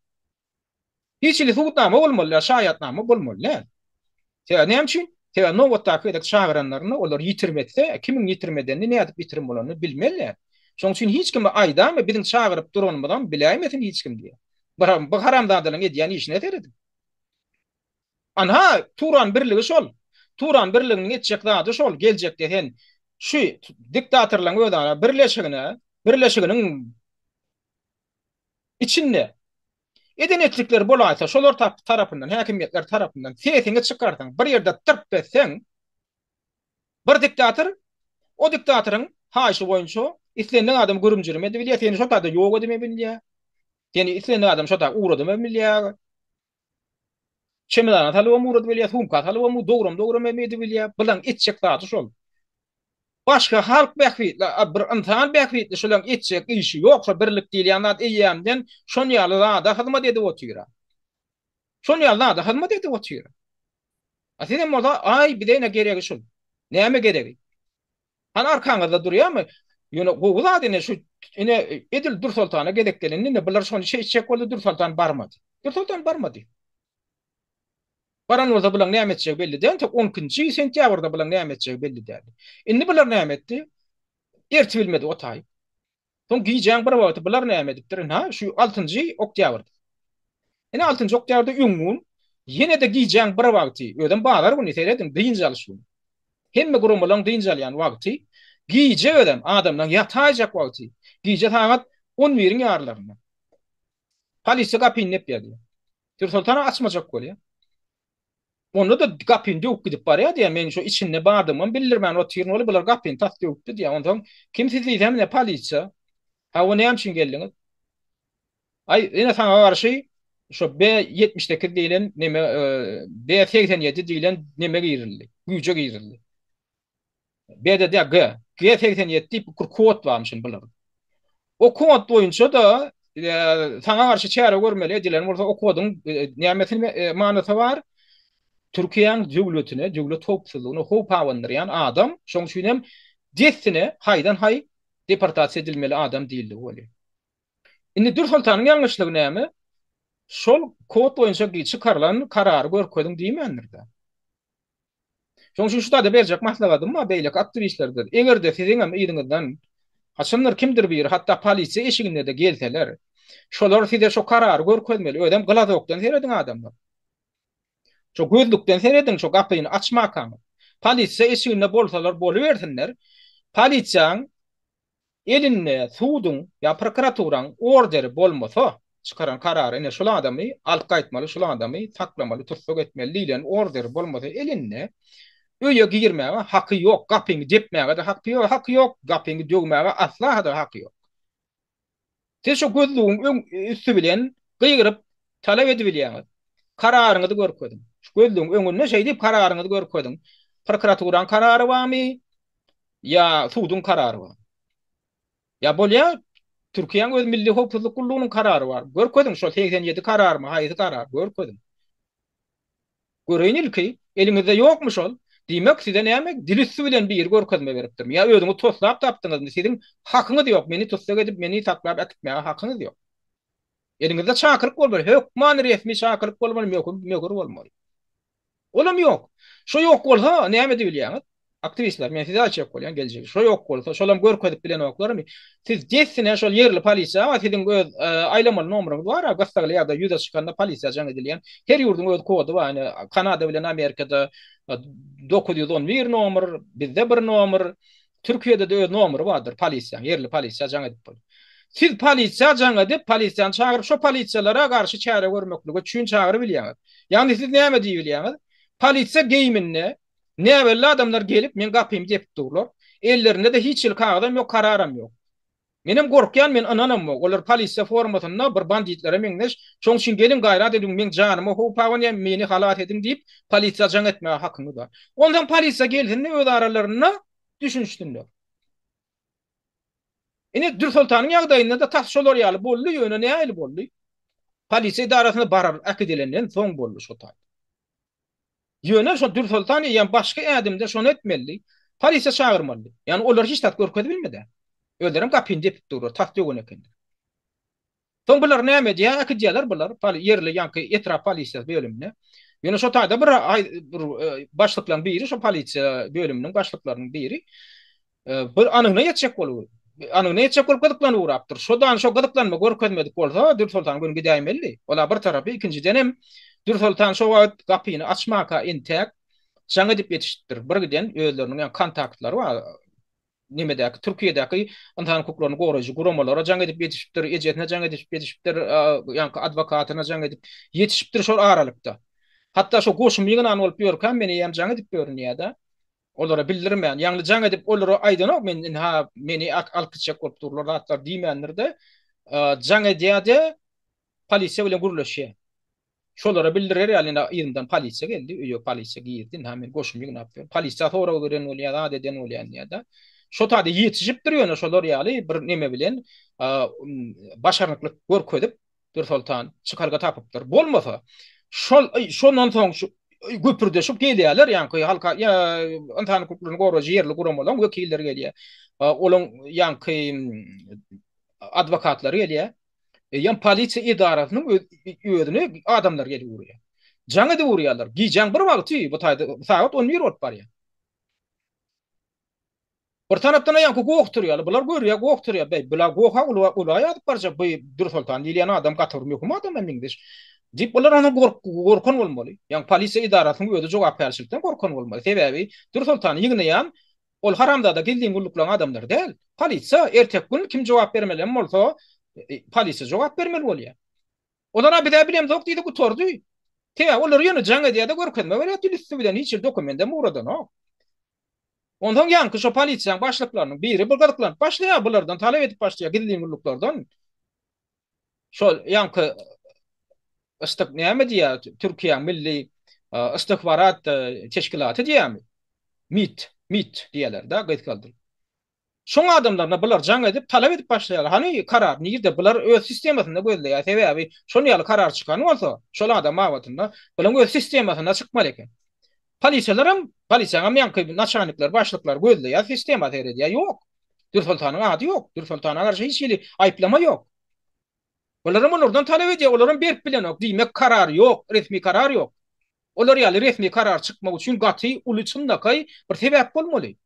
Hiç hili subutnama bolmaly däl, şaýatnama bolmaly däl. Sebäbi näme üçin? Sebäbi nobatdaky gezek çagyranlarynda olar ýitirim etse, kimiň ýitirim edenini, nädip ýitirim bolanyny bilmeli däl. Şonuň üçin hiç kime aýdama, biziň çagyryp duranymyzam biläýmesin hiç kim diýýär. Bir bu haramzadalaryň edýän işine serediň. Anha, Turan birligi şol. Turan birliginiň etjek zady şol, geljekde sen şu diktatorlaryň özara birleşigine, birleşiginiň içinde eden etlikleri bolaýsa, şolar tarapyndan, häkimiýetler tarapyndan sesiňi çykarsaň, bir ýerde tyrp etseň, bir diktator o diktatoryň haýyşy boýunça islendik adamy gürüm-jürüm edibilýär, seni şo taýda ýok edip bilýär. Seni islendik adam şo tak ugradybam bilýär. Çemedana salybam ugradyp bilýär, sumka salybam dogram-dogram hem edip bilýär. Bulaň etjek zady şol. Başga halk bähbitli, bir ynsan bähbitli şolaň etjek işi ýok. Şo birlik diýilýän zat eýýämden şon ýaly zada hyzmat edip otyr. Şon ýaly zada hyzmat edip otyr. A sizem bolsa, aý bize ine geregi şul. Näme geregi? Hany arkaňyzda durýarmy? Ýöne gowy zat ine şu ine edil Dürsoltana gezek gelende ine bular şony şeýtjek boldy Dürsoltan barmady. Dürsoltan barmady. Baran bolsa bulaň näme etjegi belli däl. Entek on ikinji sentýabrda bulaň näme etjegi belli däldi. Indi bular näme etdi? Erti bilmedi o taýy. Soň gijäň bir wagty bular näme edipdir? Ynha, şu altynjy oktýabrda. Ine altynjy oktýabrda öň gün, ýene-de gijäň bir wagty, özem bazar güni, serediň, dynç alyş güni. Hemme guramalaryň dynç alýan wagty, gije özem adamlaryň ýataýjak wagty, gije sagat on biriň ýarylarynda. Polisiýa gapyny depýär diýýär. Pürsoltan açmajak bolýar. Onda-da gapyny döwüp gidip barýar diýýär. Men şu içinde bardygymam bildirmän otyryn weli bular gapyny tas döwüpdi diýýär. Onsoň kim siz diýsem ine polisiýa. Hawa näme üçin geldiňiz? Aý ine saňa garşy şu B 78 diýlen neme B 87 diýlen neme girildi. Güýje girildi. B-de däl, G. G 87 diýip bir kod barmyşyn bular. O kod boýunça-da saňa garşy çäre görmeli edilen bolsa o koduň nämesini manysy bar? Türkiýäň döwletine, döwlet howpsuzlygyna howp abandyrýan adam, şoň üçin hem dessine haýdan-haý deportasiýa edilmeli adam diýildigi bolýar. Indi Dürsoltanyň ýalňyşlygy näme? Şol kod boýunça çykarylan karary görkeziň diýmändir-de. Şonuň üçin şu taýda berjek maslahatym bar beýleki aktiwistlerde. Eger-de siziňem yzyňyzdan haçandyr kimdir biri, hatda polisiýa eşiginde-de gelseler, şolar size şo karary görkezmeli. Özem glazokdan serediň adamlar. Şo gözlükden serediň şo gapyny açmakaňyz. Polisiýa eşiginde bolsalar bolubersinler. Polisiýaň Elinde suduň ýa prokuraturaň orderi bolmasa, çykaran karary ine şul adamy alyp gaýtmaly, şul adamy saklamaly, tussag etmeli diýlen orderi bolmasa elinde öýe girmäge haky ýok, gapyňy depmäge-de haky ýok, haky ýok, gapyňy döwmäge asla-da haky ýok. Siz şo gözlügiň öň üsti bilen gygyryp talap edibilýäňiz. Kararyňyzy görkeziň. Şu gözlügiň öňünde şeý diýip kararyňyzy görkeziň. Prokuraturaň karary barmy ýa suduň karary barmy? Ýa bolýa Türkiýäň öz Milli howpsuzlyk gullugynyň karary bar. Görkeziň şol 87 kararmy, haýsy karar, görkeziň. Göreýin ilki, eliňizde ýokmy şol? Diýmek, size näme, dil üsti bilen biri görkezme beripdirmi? Ýa özüňiz toslap tapdyňyzmy? Siziň hakyňyz ýok, meni tussag edip, meni saklap äkitmäge hakyňyz ýok. Eliňizde çakylyk bolmaly, hökman resmi çakylyk bolmaly, möhüm, möhür bolmaly. Olam ýok. Şo ýok bolsa, näme edibilýäňiz? Aktiwistler, men size aýtjak bolýan geljegi. Şo ýok bolsa, şolam görkezip bilenoklarmy? Siz dessine şol ýerli polisiýa bar, siziň öz aýlamaly nomeryňyz bar, gyssagly ýagdaý ýüze çykanda polisiýa jaň edilýän. Her ýurduň öz kody bar, ine Kanada bilen Amerikada 911 nomer, bizde bir nomer, Türkiýede-de öz nomery bardyr polisiýanyň, ýerli polisiýa jaň edip bolýar. Siz polisiýa jaň edip, polisiýany çagyryp, şo polisiýalara garşy çäre görmeklige üçin çagyrybilýäňiz. Ýagny siz näme diýibilýäňiz? Polisiýa geýiminde Näbelli adamlar gelip, meň gapymy depip durlar. Ellerinde-de hiç hili kagyzam ýok, kararam ýok. Menem gorkýan, men ynanamok. Olar polisiýa formasynda bir banditlere meňzeş. Şoň üçin geliň, gaýrat ediň, meň janyma howp abanýar, meni halas ediň diýip, polisiýa jaň etmäge hakyňyz bar. Onsoň polisiýa gelsin-de, öz aralarynda düşünişsinler. Ine, Dürsoltanyň ýagdaýynda-da tas şolar ýaly boldy, ýöne nähili boldy? Polisiýa edarasyna barar äkidilenden soň boldy şo taý. Ýöne şo Dürsoltan eýýäm başky ädimde şony etmelidi. Polisiýa çagyrmalydy. Ýagny olar hiç zat görkezip bilmedi. Özlerem gapyny depip durlar, tas döwen ekenler. Soň bular näme edýär? Äkidýärler bular ýerli ýaňky etrap polisiýasy bölümine. Ýöne şo taýda bir bir başlyklaryň biri, şo polisiýa bölüminiň başlyklarynyň biri Bir anygyna ýetjek bolup, anygyna ýetjek bolup gyzyklanyp ugrapdyr. Şodan şo gyzyklanma görkezmedik bolsa, Dürsoltan göni gidäýmelidi. Ol-a bir tarapy, ikinjidenem, Dürsoltan şo wagt gapyny açmaka entäk jaň edip ýetişipdir. Bir giden özleriniň ýa kontaktlary bar, nemedäki, Türkiýedäki ynsan hukuklaryny goraýjy guramalara jaň edip ýetişipdir, ejesine jaň edip ýetişipdir, ýaňky adwokatyna jaň edip ýetişipdir şol aralykda. Hatda şo goşumy ýygnan bolup ýörkäm men eýýäm jaň edip görünýär-de. Olara bildirmän, ýagny jaň edip olara aýdanok, men ynha meni alyp gitjek bolup durlar zatlar diýmändir-de, jaň edýär-de, polisiýa bilen gürleşýär. Şolara bildirer ýaly ine yzymdan polisiýa geldi, öýe polisiýa girdi, ynha men goşumy ýygnap ýörün. Polisiýa sorag beren bolýar, zat eden bolýan diýýär-de. Şo taýda ýetişipdir ýöne şolar ýaly bir neme bilen başarnyklyk görkezip Dürsoltan çykalga tapypdyr. Bolmasa şol şondan soň şu güpürdeşip gelýärler ýaňky halka ýa ynsan hukuklaryny goraýjy ýerli guramalaryň wekilleri gelýär. Olaň ýaňky adwokatlary gelýär. Eýýäm polisiýa edarasynyň özüne adamlar gelip urýar. Jaň edip urýarlar. Gijäň bir wagty bu taýda sagat 11 bolup barýar. Bir tarapdan ýaňky goh turýar. Bular görýär, goh turýar. Beý, bular goha ula ula ýazyp barjak. Bu Dürsoltan diýilýän adam gaty bir möhüm adama meňzeş. Diýip, bular ondan gork gorkan bolmaly. Ýaňky polisiýa edarasynyň özi jogapkärçilikden gorkan bolmaly. Sebäbi Dürsoltany ýygnaýan Ol haramzada gizlin gulluklaň adamlary däl. Polisiýa erteki gün kim jogap bermelem bolsa polisiýa jogap bermeli bolýar. Olara bizä bilemzok diýdi gutardy. Sebäbi olar ýöne jaň edýärde görkezme berýär dil üsti bilen hiç hili dokumentem ugradanok. Onsoň ýaňky şo polisiýaň başlyklarynyň biri bir gyzyklanyp başlaýar bulardan talap edip başlaýar gizlin gulluklardan. Şol ýaňky ystyk näme diýýär Türkiýäň milli istihbarat teşkilaty diýýärmi? MİT, MİT diýýärler-de gysgaldylyp. Şoň adamlaryna bular jaň edip talap edip başlaýarlar. Hany karar nirde? Bular öz sistemasynda gözleýär. Sebäbi şol ýaly karar çykan bolsa, şol adam babatynda bularyň öz sistemasynda çykmaly eken. Polisiýalaram, polisiýaňam ýaňky naçalnikler, başlyklar gözleýär, sistema seredýär. Ýok. Dürsoltanyň ady ýok. Dürsoltana garşy hiç hili aýyplama ýok. Olaram olardan talap edýär, olaram berip bilenok. Diýmek, karar ýok, resmi karar ýok. Olar ýaly resmi karar çykmak üçin gaty uly çynlakaý bir sebäp bolmaly.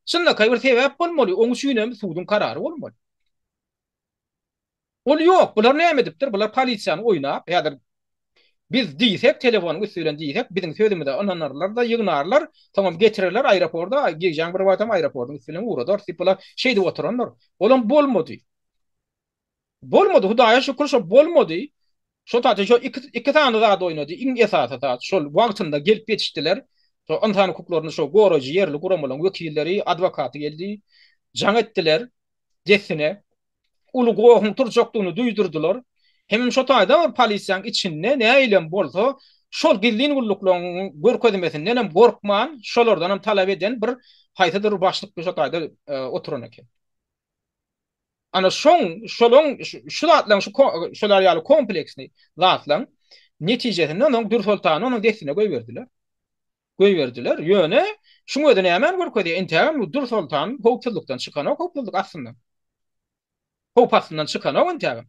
Çynlakaý bir sebäp bolmaly, oň üçin hem suduň karary bolmaly. Ol ýok. Bular näme edipdir? Bular polisiýany oýnap, häzir biz diýsek, telefonyň üsti bilen diýsek, biziň sözümize ynanarlar-da, ýygnarlar, soňam getirerler aeroporda, gijäň bir wagtam aeropordyň üsti bilen ugradarys diýip, bular şeýdip oturandyr. Olam bolmady. Bolmady, Hudaýa şükür, şo bolmady. Şo taýda şo iki sany zat oýnady, iň esasy zat, şol wagtynda gelip ýetişdiler. Şo ynsan hukuklaryny şo goraýjy ýerli guramalaryň wekilleri, adwokaty geldi, jaň etdiler dessine. Uly gohuň turjakdygyny duýdurdylar. Hemem şo taýda bir polisiýaň içinde nähilem bolsa şol gizlin gulluklaryň görkezmesindenem gorkman, şolardanam talap eden bir haýsydyr bir başlyk şo taýda oturan eken. Ana şoň, şolaň, şu zatlaryň, şu şolar ýaly kompleksli zatlaryň netijesinde onuň Dürsoltany onuň dessine goýberdiler. Goýberdiler. Ýöne şuň özi nämäni görkezýär? Entägem bu Dürsoltan howpsuzlykdan çykanok, howpsuzlyk astyndan. Howp astyndan çykanok entägem.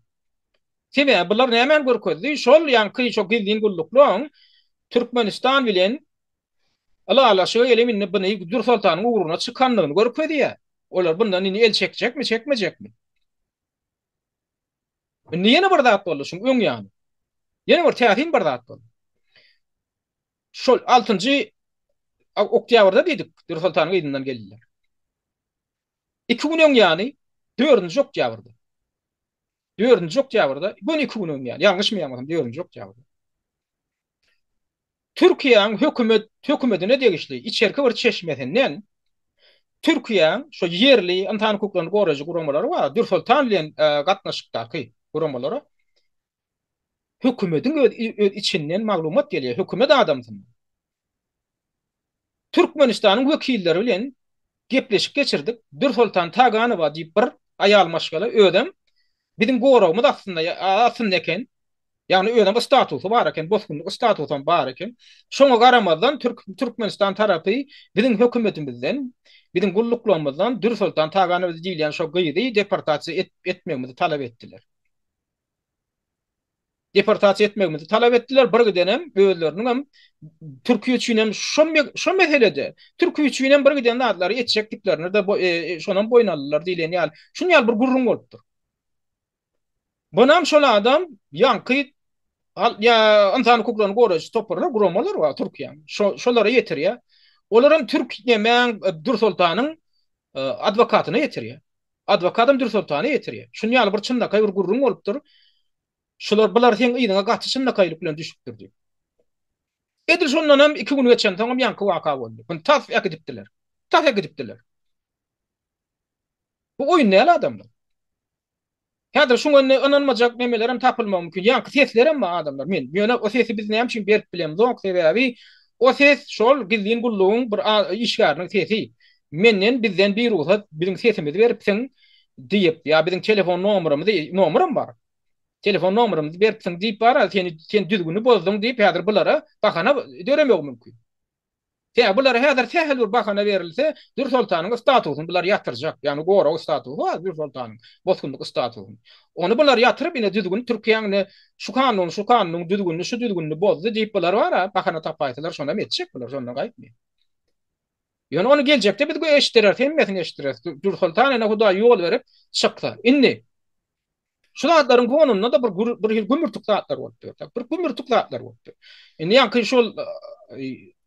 Sebäbi bular nämäni görkezdi? Şol ýaňky şo gizlin gulluklaryň Türkmenistan bilen ylalaşyga gelip indi buny Dürsoltanyň ugruna çykandygyny görkezýär. Olar bundan indi el çekjekmi, çekmejekmi? Indi ýene bir zat boldy şuň öň ýany. Ýene bir täsin bir zat boldy. Şol altynjy oktýabrda diýdik, Dürsoltanyň yzyndan geldiler. Iki gün öň ýany, dördünji oktýabrda. Dördünji oktýabrda, göni iki gün öň ýany, ýalňyşmaýan bolsam, dördünji oktýabrda. Türkiýäň hökümet hökümetine degişli içerki bir çeşmesinden Türkiýäň şo ýerli ynsan hukuklaryny goraýjy guramalary bar, Dürsoltan bilen gatnaşykdaky guramalara hökümediň öz öz içinden maglumat gelýär, hökümet adamsyndan. Türkmenistanyň wekilleri bilen gepleşik geçirdik. Dürsoltan Taganowa diýip bir aýal maşgala özem biziň goragymyz astynda astynda eken. Ýagny özem statusy bar eken, bosgunlyk statusam bar eken. Şoňa garamazdan Türk Türkmenistan tarapy biziň hökümetimizden, biziň gulluklarymyzdan Dürsoltan Taganowa diýilýän şo gyzy deportasiýa etmegimizi talap etdiler. Deportasiýa etmegimizi talap etdiler. Bir gidenem özleriniňem Türkiýe üçin hem şo şo meselede Türkiýe üçin hem bir giden zatlary etjekdiklerini de e, şonam boýun aldylar diýlen ýaly. Şuny ýaly bir gürrüň bolupdyr. Bunam şol adam ýaňky ýa ynsan hukuklaryny goraýjy toparlar, guramalar bar Türkiýäň. Şo şolara ýetirýär. Olaram türk nemäň e, Dürsoltanyň e, adwokatyna ýetirýär. Adwokatam Dürsoltana ýetirýär. Şuny ýaly bir çynlakaý bir gürrüň bolupdyr. Şular bular seň yzyňa gaty çynlakaýlyk bilen düşüpdir diýip. Edil şondan hem iki gün geçensoň hem ýaňky waka boldy. Bunu tas äkidipdiler. Tas äkidipdiler. Bu oýun däl adamlar. Häzir şuňa indi ynanmajak nemelerem tapylmagy mümkin. Ýaňky seslerem bar adamlar. Men ýöne o sesi biz näme üçin berip bilemzok, sebäbi o ses şol gizlin gullugyň bir işgäriniň sesi. Menden bizden birugsat biziň sesimizi beripsiň diýip, ýa biziň telefon nomerimizi, nomeram bar. Telefon nomerimizi beripsiň diýip bar, seni sen düzgüni bozduň diýip häzir bulara bahana döremegi mümkin. Sebäbi bulara häzir sähel bir bahana berilse, Dürsoltanyň statusyny bular ýatyrjak. Ýagny gorag statusy bar Dürsoltanyň, bosgunlyk statusyny. Ony bular ýatyryp, ine düzgün Türkiýäň ine şu kanun, şu kanunyň düzgünini, şu düzgünini bozdy diýip bular bar-a, bahana tapaýsalar şonam etjek bular, şondan gaýtmaýar. Ýöne ony geljekde biz eşitdireris, hemmesini eşitdireris. Dürsoltan ene Hudaý ýol berip çyksa. Indi Şu zatlaryň fonunda-da bir bir hili gümürtik zatlar bolup dur. Bir gümürtik zatlar bolup dur. Indi ýaňky şol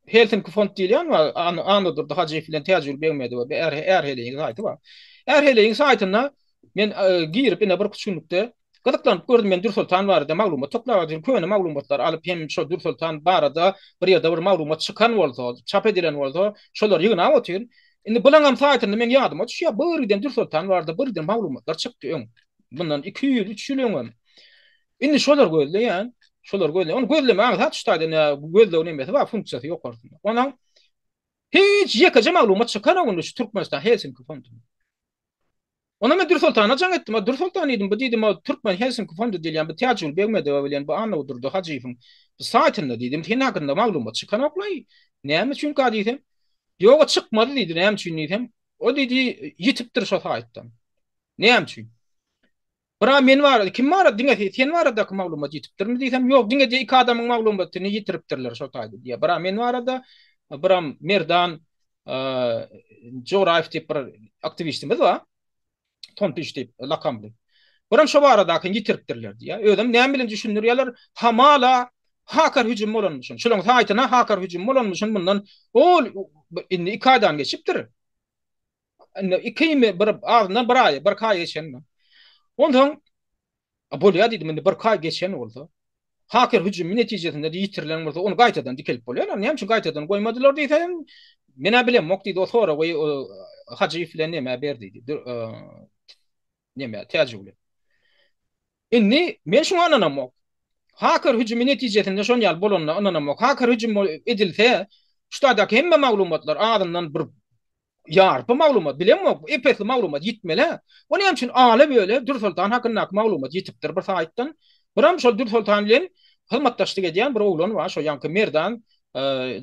Helsinki fond diýilýän bar, Annadurdy Hajyýew bilen Täjigül Begmedowa bir är heleýiň saýty bar. Är heleýiň saýtynda men girip ine bir günlükde gyzyklanyp gördüm men Dürsoltan barada maglumat toplap otyryn. Köne maglumatlary alyp hem şo Dürsoltan barada bir ýerde bir maglumat çykan bolsa, çap edilen bolsa, şolary ýygnap otyryn. Indi bulaňam saýtynda meň ýadyma düşýär, bir giden Dürsoltan barada bir giden maglumatlar çykdy öň. Mundan iki ýyl, üç ýyl öňem. Indi şolar gözleýän, şolar gözleýän. Ony gözleme aňsat şu taýda nä gözleg nemesi bar, funksiýasy ýokarsynda. Onuň hiç ýekeje maglumat çykanok indi şu Türkmenistan Helsinki fondunda. Onda men Dürsoltana jaň etdim. A Dürsoltan diýdim, bu diýdim, o Türkmen Helsinki fondy diýilýän bu Täjigül Begmedowa bilen bu Annadurdy Hajyýewiň bu saýtynda diýdim, sen hakynda maglumat çykanok-laý. Näme üçinka diýsem, ýog-a çykmady diýdi, näme üçin diýsem, o diýdi, ýitipdir şo saýtdan. Näme üçin? Bira men barada, kim barada, diňe sen baradaky maglumat ýitipdirmi diýsem, ýok, diňe diýe iki adamyň maglumatyny ýitiripdirler şo taýda diýýär. Bira men barada, biram Merdan Joraýew diýip bir aktiwistimiz bar. Tontiş diýip lakamly. Biram şo baradakyny ýitiripdirler diýýär. Özem näme bilen düşündirýärler? Hamala haker hüjümi bolanmyşyn. Şolaryň saýtyna haker hüjümi bolanmyşyn mundan ol indi iki aýdan geçipdir. Indi ikimi bir azyndan bir aý, bir aý geçenmi. Onsoň bolýar diýdim, indi bir aý geçen bolsa, haker hüjümi netijesinde ýitirilen bolsa, ony gaýtadan dikelip bolýar. Näme üçin gaýtadan goýmadylar diýsem, men-ä bilemok diýdi, o soragy Hajyýew bilen nämä ber diýdi. Nämä, Täjigüle. Indi men şuňa ynanamok. Haker hüjümi netijesinde şon ýaly bolanyna ynanamok. Haker hüjümi edilse, şu taýdaky hemme maglumatlar azyndan bir Ýarpy maglumat, bilemok, ep-esli maglumat ýitmeli-ä. O näme üçin ala-böle Dürsoltan hakyndaky maglumat ýitipdir bir saýtdan. Biram şol Dürsoltan bilen hyzmatdaşlyk edýän bir oglan bar, şo ýaňky Merdan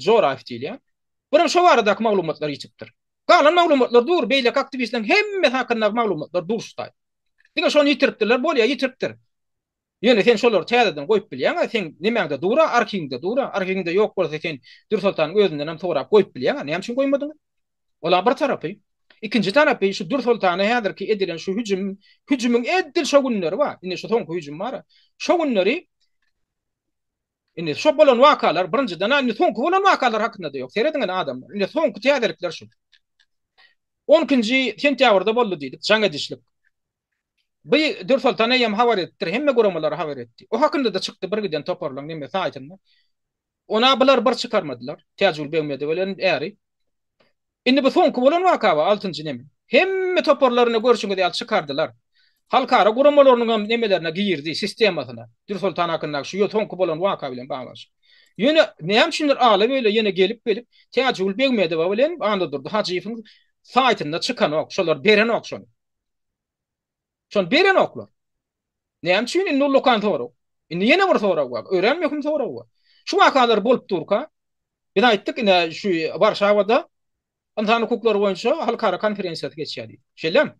Joraýew diýilýän. Biram şo baradaky maglumatlar ýitipdir. Galan maglumatlar dur, beýleki aktiwistleriň hemmesi hakyndaky maglumatlar dur şu taýda. Diňe şony ýitiripdirler, bolýa ýitiripdir. Ýöne sen şolary täzeden goýup bilýäň-ä, seň nemäňde dur-a, arhiwiňde dur-a, arhiwiňde ýok bolsa sen Dürsoltanyň özündenem sorap goýup bilýäň-ä, näme üçin goýmadyňyz? Ol-a bir tarapy. Ikinji tarapy, şu Dürsoltana häzirki edilen şu hüjüm, hüjümiň edil şo günleri bar, indi şu soňky hüjüm bar-a, şo günleri indi şo bolan wakalar birinjiden-ä indi soňky bolan wakalar hakynda-da ýok, serediň indi adamlar, indi soňky täzelikler şu. On ikinji sentýabrda boldy diýdik, jaň edişlik. Bu Dürsoltan eýýäm habar edipdir, hemme guramalara habar etdi. O hakynda-da çykdy bir giden toparlaryň neme saýtynda. Ona bular bir çykarmadylar. Täjigül Begmedowa bilen äri. Indi bu soňky bolan waka bar, altynjy neme. Hemme toparlaryny görşüňiz ýaly çykardylar. Halkara guramalarynyň hem nemelerine girdi, sistemasyna. Dürsoltan hakyndaky şu soňky bolan waka bilen baglanyşyk. Ýöne näme üçindir ala-böle ýene gelip-gelip Täjigül Begmedowa bilen Annadurdy Hajyýewiň saýtynda çykanok, şolar berenok şony. Şony berenoklar. Näme üçin indi ullakan sorag. Indi ýene bir sorag bar. Örän möhüm sorag bar. Şu wakalar bolup durka, biz aýtdyk ine şu Warşawada ynsan hukuklary boýunça halkara konferensiýasy geçýär diýip. Şeýlemi?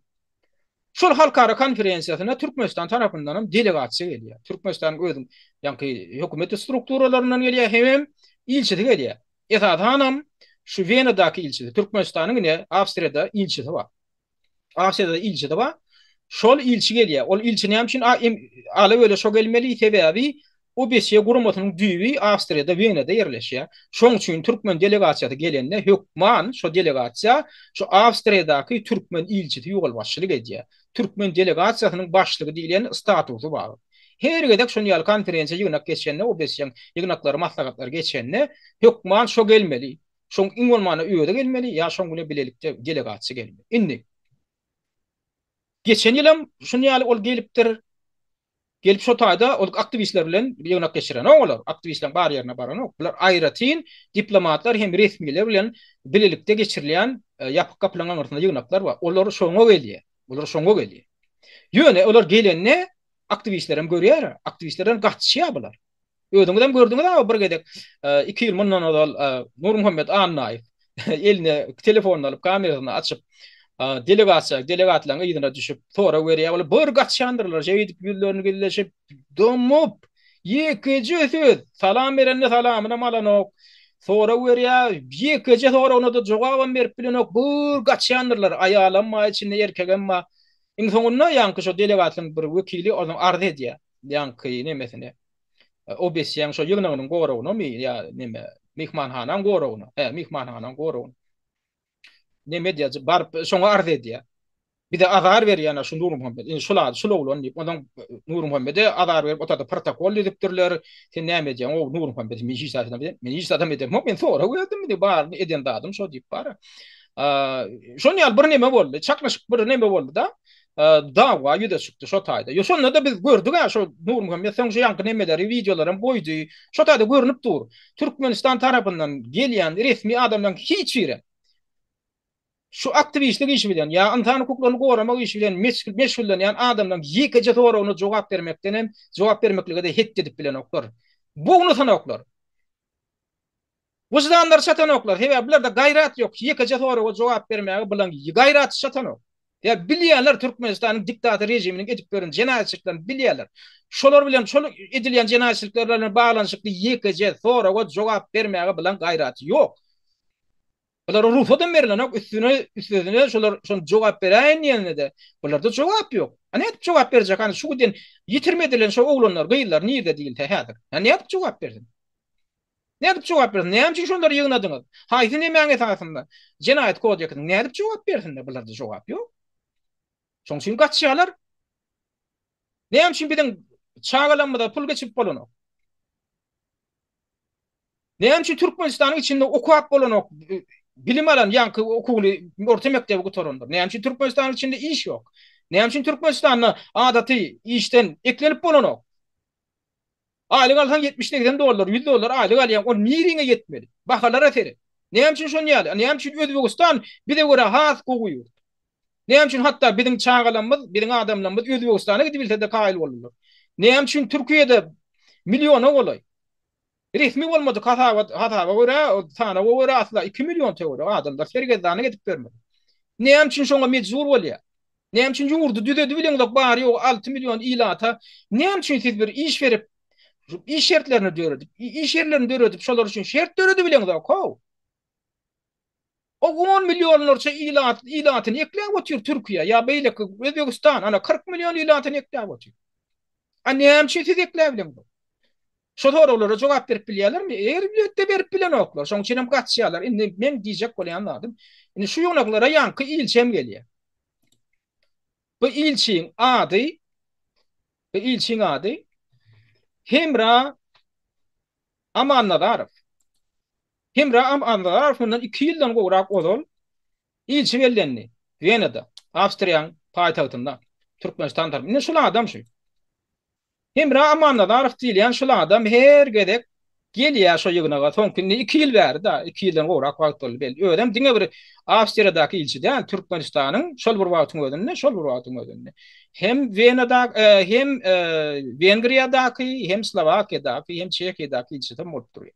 Şol halkara konferensiýasyna Türkmenistan tarapyndan hem delegasiýa gelýär. Türkmenistanyň özüň ýaňky hökümet strukturalaryndan gelýär, hemem ilçisi gelýär. Esasanam şu Wenadaky ilçisi, Türkmenistanyň ine Awstriýada ilçisi bar. Awstriýada ilçisi bar. Şol ilçi gelýär. Ol ilçi näme üçin ala-böle şo gelmeli? Sebäbi OBSE guramasynyň düýbi Awstriýada, Wenada ýerleşýär. Şoň üçin türkmen delegasiýasy gelende hökman şo delegasiýa şu Awstriýadaky türkmen ilçisi ýolbaşçylyk edýär. Türkmen delegasiýasynyň başlygy diýlen statusy bar. Her gezek şon ýaly konferensiýa ýygnak geçende, OBSE-niň ýygnaklary, maslahatlary geçende hökman şo gelmeli. Şoň iň bolmanda özi gelmeli ýa şoň bilen bilelikde delegasiýa gelmeli. Indi. Geçen ýylam şuny ýaly ol gelipdir. Gelip şo taýda ol aktiwistler bilen ýygnak geçirenok olar. Aktiwistleriň bar ýerine baranok. Bular aýratyn diplomatlar hem resmiler bilen bilelikde geçirilýän ýapyk gapylaryň aňyrsynda ýygnaklar bar. Olar şoňa gelýär. Olar şoňa gelýär. Ýöne olar gelende aktiwistlerem görýär. Aktiwistlerden gaçýar bular. Özüňizem gördüňiz aga bir gezek 2 ýyl mundan ozal Nurmuhammet Annaýew eline telefonyny alyp kamerasyny açyp delegasiýa delegatlaryň yzyna düşüp sorag berýär. Olar bir gaçýandyrlar şeýdip ýüzlerini gizleşip dommup ýekeje söz salam berende salamynam alanok. Sorag berýär ýekeje soragyna-da jogabam berip bilenok. Bir gaçýandyrlar aýalam bar içinde erkegem bar. Iň soňunda ýaňky şo delegatlaryň bir wekili onuň arz edýär. Ýaňky nemesine. OBSE-niň şo ýygnagynyň goragynymy ýa neme, myhmanhanaň goragyna, hä, myhmanhanaň goragyna. Neme edýär, baryp şoňa arz edýär. Bize azar berýän şu Nurmuhammet, indi şul ady, şul oglan diýip, onsoň Nurmuhammede azar berip, o taýda protokol düzüpdirler. Sen näme edýäň, o Nurmuhammet, men hiç zat edemok, men hiç zadam edemok, men sorag berdim, indi baryny eden zadym şo diýip bar. Şon ýaly bir neme boldy, çaknyşyk bir neme boldy-da. dawa ýüze çykdy şo taýda. Ýo şonda-da biz gördük-ä şo Nurmuhammet soň şu ýaňky nemeleri, wideolaram goýdy. Şo taýda görnüp dur. Türkmenistan tarapyndan gelýän resmi adamlaryň hiç biri şu aktiwistlik işi bilen ýa ynsan hukuklaryny goramak işi bilen meşgullanýan adamlaryň ýekeje soragyna jogap bermekdenem, jogap bermeklige-de hetdi edip bilenoklar. Bognusanoklar. Wyždanlary çatanoklar, sebäbi bularda gaýrat ýok, ýekeje soraga jogap bermäge bulaň gaýraty çatanok. Ýa bilýärler Türkmenistanyň diktator režiminiň edip ýören jenaýatçylyklaryny bilýärler. Şolar bilen şol edilýän jenaýatçylyklar bilen baglanyşykly ýekeje soraga jogap bermäge bulaň gaýraty ýok. Bulara rugsadam berilenok, üstüne üstesine şolar şony jogap beräýin diýende-de bularda jogap ýok. A nädip jogap berjek hany şu giden ýitirim edilen şo oglanlar, gyzlar nirde diýilse häzir. A nädip jogap bersin? Nädip jogap bersin? Näme üçin şonlary ýygnadyňyz? Haýsy nemäň esasynda? Jenaýat kodeksiniň nädip jogap bersin-de? Bularda jogap ýok. Şoň üçin gaçýarlar. Näme üçin biziň çagalarymyza pul geçirip bolanok? Näme üçin Türkmenistanyň içinde okap bolanok? Bilim alan, ýaňky okuwyny orta mekdebi gutaranlar. Näme üçin Türkmenistanyň içinde iş ýok? Näme üçin Türkmenistanda adaty işden eklenip bolanok? Aýlyk alsaň 70-80 dollar, 100 dollar aýlyk alýaň, ol niriňe ýetmeli? Bahalara seret. Näme üçin şon ýaly? Näme üçin Özbegistan bize görä has gowy ýurt? Näme üçin hatda biziň çagalarymyz, biziň adamlarymyz Özbegistana gidibilse-de kaýyl boldular? Näme üçin Türkiýede milliona golaý? Resmi bolmadyk hasaba hasaba görä, sanawa görä asla 2 million töweregi adamlar sergezdanlyk edip ýörmeli. Näme üçin şoňa mejbur bolýar? Näme üçin ýurdy düzedibileňzok bary-ýogy 6 million ilata näme üçin siz bir iş berip, iş şertlerini döredip, iş ýerlerini döredip şolar üçin şert döredibileňzok how? O on millionlarça ilat ilatyny ekläp otyr Türkiýe ýa beýleki Özbegistan ana 40 million ilatyny ekläp otyr. A näme üçin siz ekläbileňzok? Şo soraglara jogap berip bilýärlermi? Elbetde berip bilenoklar. Şoň üçin hem gaçýarlar. Indi meň diýjek bolýan zadym, indi şu ýygnaklara ýaňky ilçi hem gelýär. Bu ilçiň ady, bu ilçiň ady Hemra Amannazarow. Hemra Amannazarow mundan 2 ýyldan gowrak ozal ilçi bellendi. Wenada, Awstriýanyň paýtagtynda, Türkmenistan tarapyndan. Indi şul adam şu. Hemra Amannazarow diýilýän şul adam her gezek gelýär şo ýygnaga. Soňky indi 2 ýyl bäri-da, 2 ýyldan gowrak wagt boldy belli. Özem diňe bir Awstriýadaky ilçi däl, Türkmenistanyň şol bir wagtyň özünde, şol bir wagtyň özünde hem Wenada, hem Wengriýadaky, hem Slowakiýadaky, hem Çehiýadaky ilçisem bolup durýar.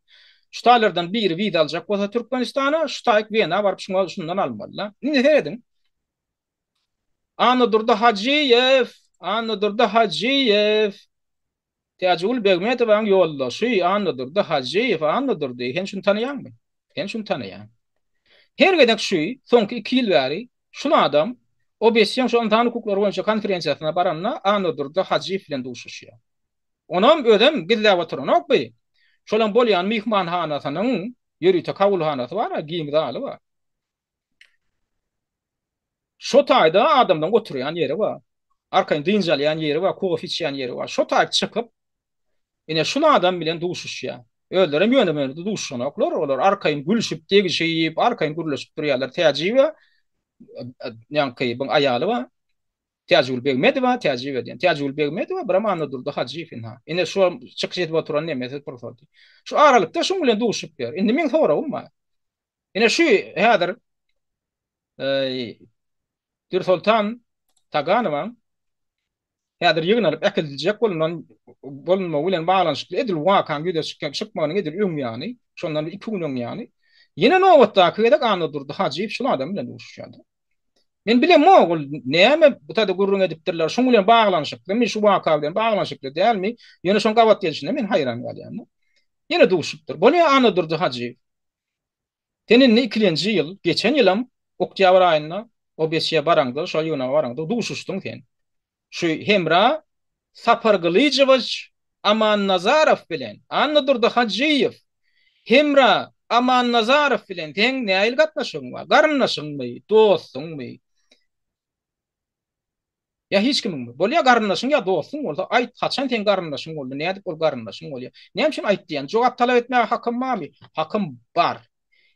Şu taýlardan biri wiza aljak bolsa Türkmenistana, şu taýyk Wena baryp şuňa şundan almaly-da. Indi serediň. Annadurdy Hajyýew, Annadurdy Hajyýew. Täjigül Begmedowaň ýoldaşy Annadurdy Hajyýew, Annadurdy, sen şuny tanaýaňmy? Sen şuny tanaýaň. Her gezek şu soňky iki ýyl bäri şul adam OBSE-niň şu ynsan hukuklary boýunça konferensiýasyna baranda Annadurdy Hajyýew bilen duşuşýar. Onam özem gizläp oturanok bi. Şolaň bolýan myhmanhanasynyň ýörite kabulhanasy bar-a, giň zaly bar. Şo taýda adamlaryň oturýan ýeri bar. Arkaýyn dynç alýan ýeri bar, kofe içýän ýeri bar. Şo taýda çykyp, ine şul adam bilen duşuşýar. Özlerem ýöne-möne duşuşanoklar. Olar arkaýyn gülşüp, degişip, arkaýyn gürleşip durýarlar. Täjiýewa, ýaňky bu aýaly bar. Täjigül Begmedowa, Täjiýewa diýen. Täjigül Begmedowa, biram Annadurdy Hajyýew ynha. Ine şu çykyş edip oturan nemesi pursady. Şu aralykda şuň bilen duşup ýör. Indi meň soragym bar. Ine şu häzir Dürsoltan Taganowaň häzir ýygnalyp äkidiljek bolunan bolunmagy bilen baglanyşykly edil wakaň ýüze çykýan çykmagynyň edil öň ýany, şondan bir iki gün öň ýany, ýene nobatdaky gezek Annadurdy Hajyýew şul adam bilen duşuşýardy. Men bilemok ol näme bu taýda gürrüň edipdirler, şuň bilen baglanyşyklymy, şu waka bilen baglanyşykly dälmi, ýöne şoň gabat gelşine men haýran galýan. Ýene duşupdyr. Bolýa Annadurdy Hajyýew. Sen indi ikilenji ýyl, geçen ýylam oktýabr aýynda OBSÝe baraňda, şol ýygnaga baraňda duşuşdyň sen. Şu Hemra Sapargylyjowiç Amannazarow bilen, Annadurdy Hajyýew, Hemra Amannazarow bilen seň nähili gatnaşygyň bar? Garyndaşyňmy, dostuňmy? Ýa hiç kimiňmi? Bolýa garyndaşyň ýa dostuň bolsa aýt, haçan seň garyndaşyň boldy, nädip ol garyndaşyň bolýa? Näme üçin aýt diýýän? Jogap talap etmäge hakym barmy? Hakym bar.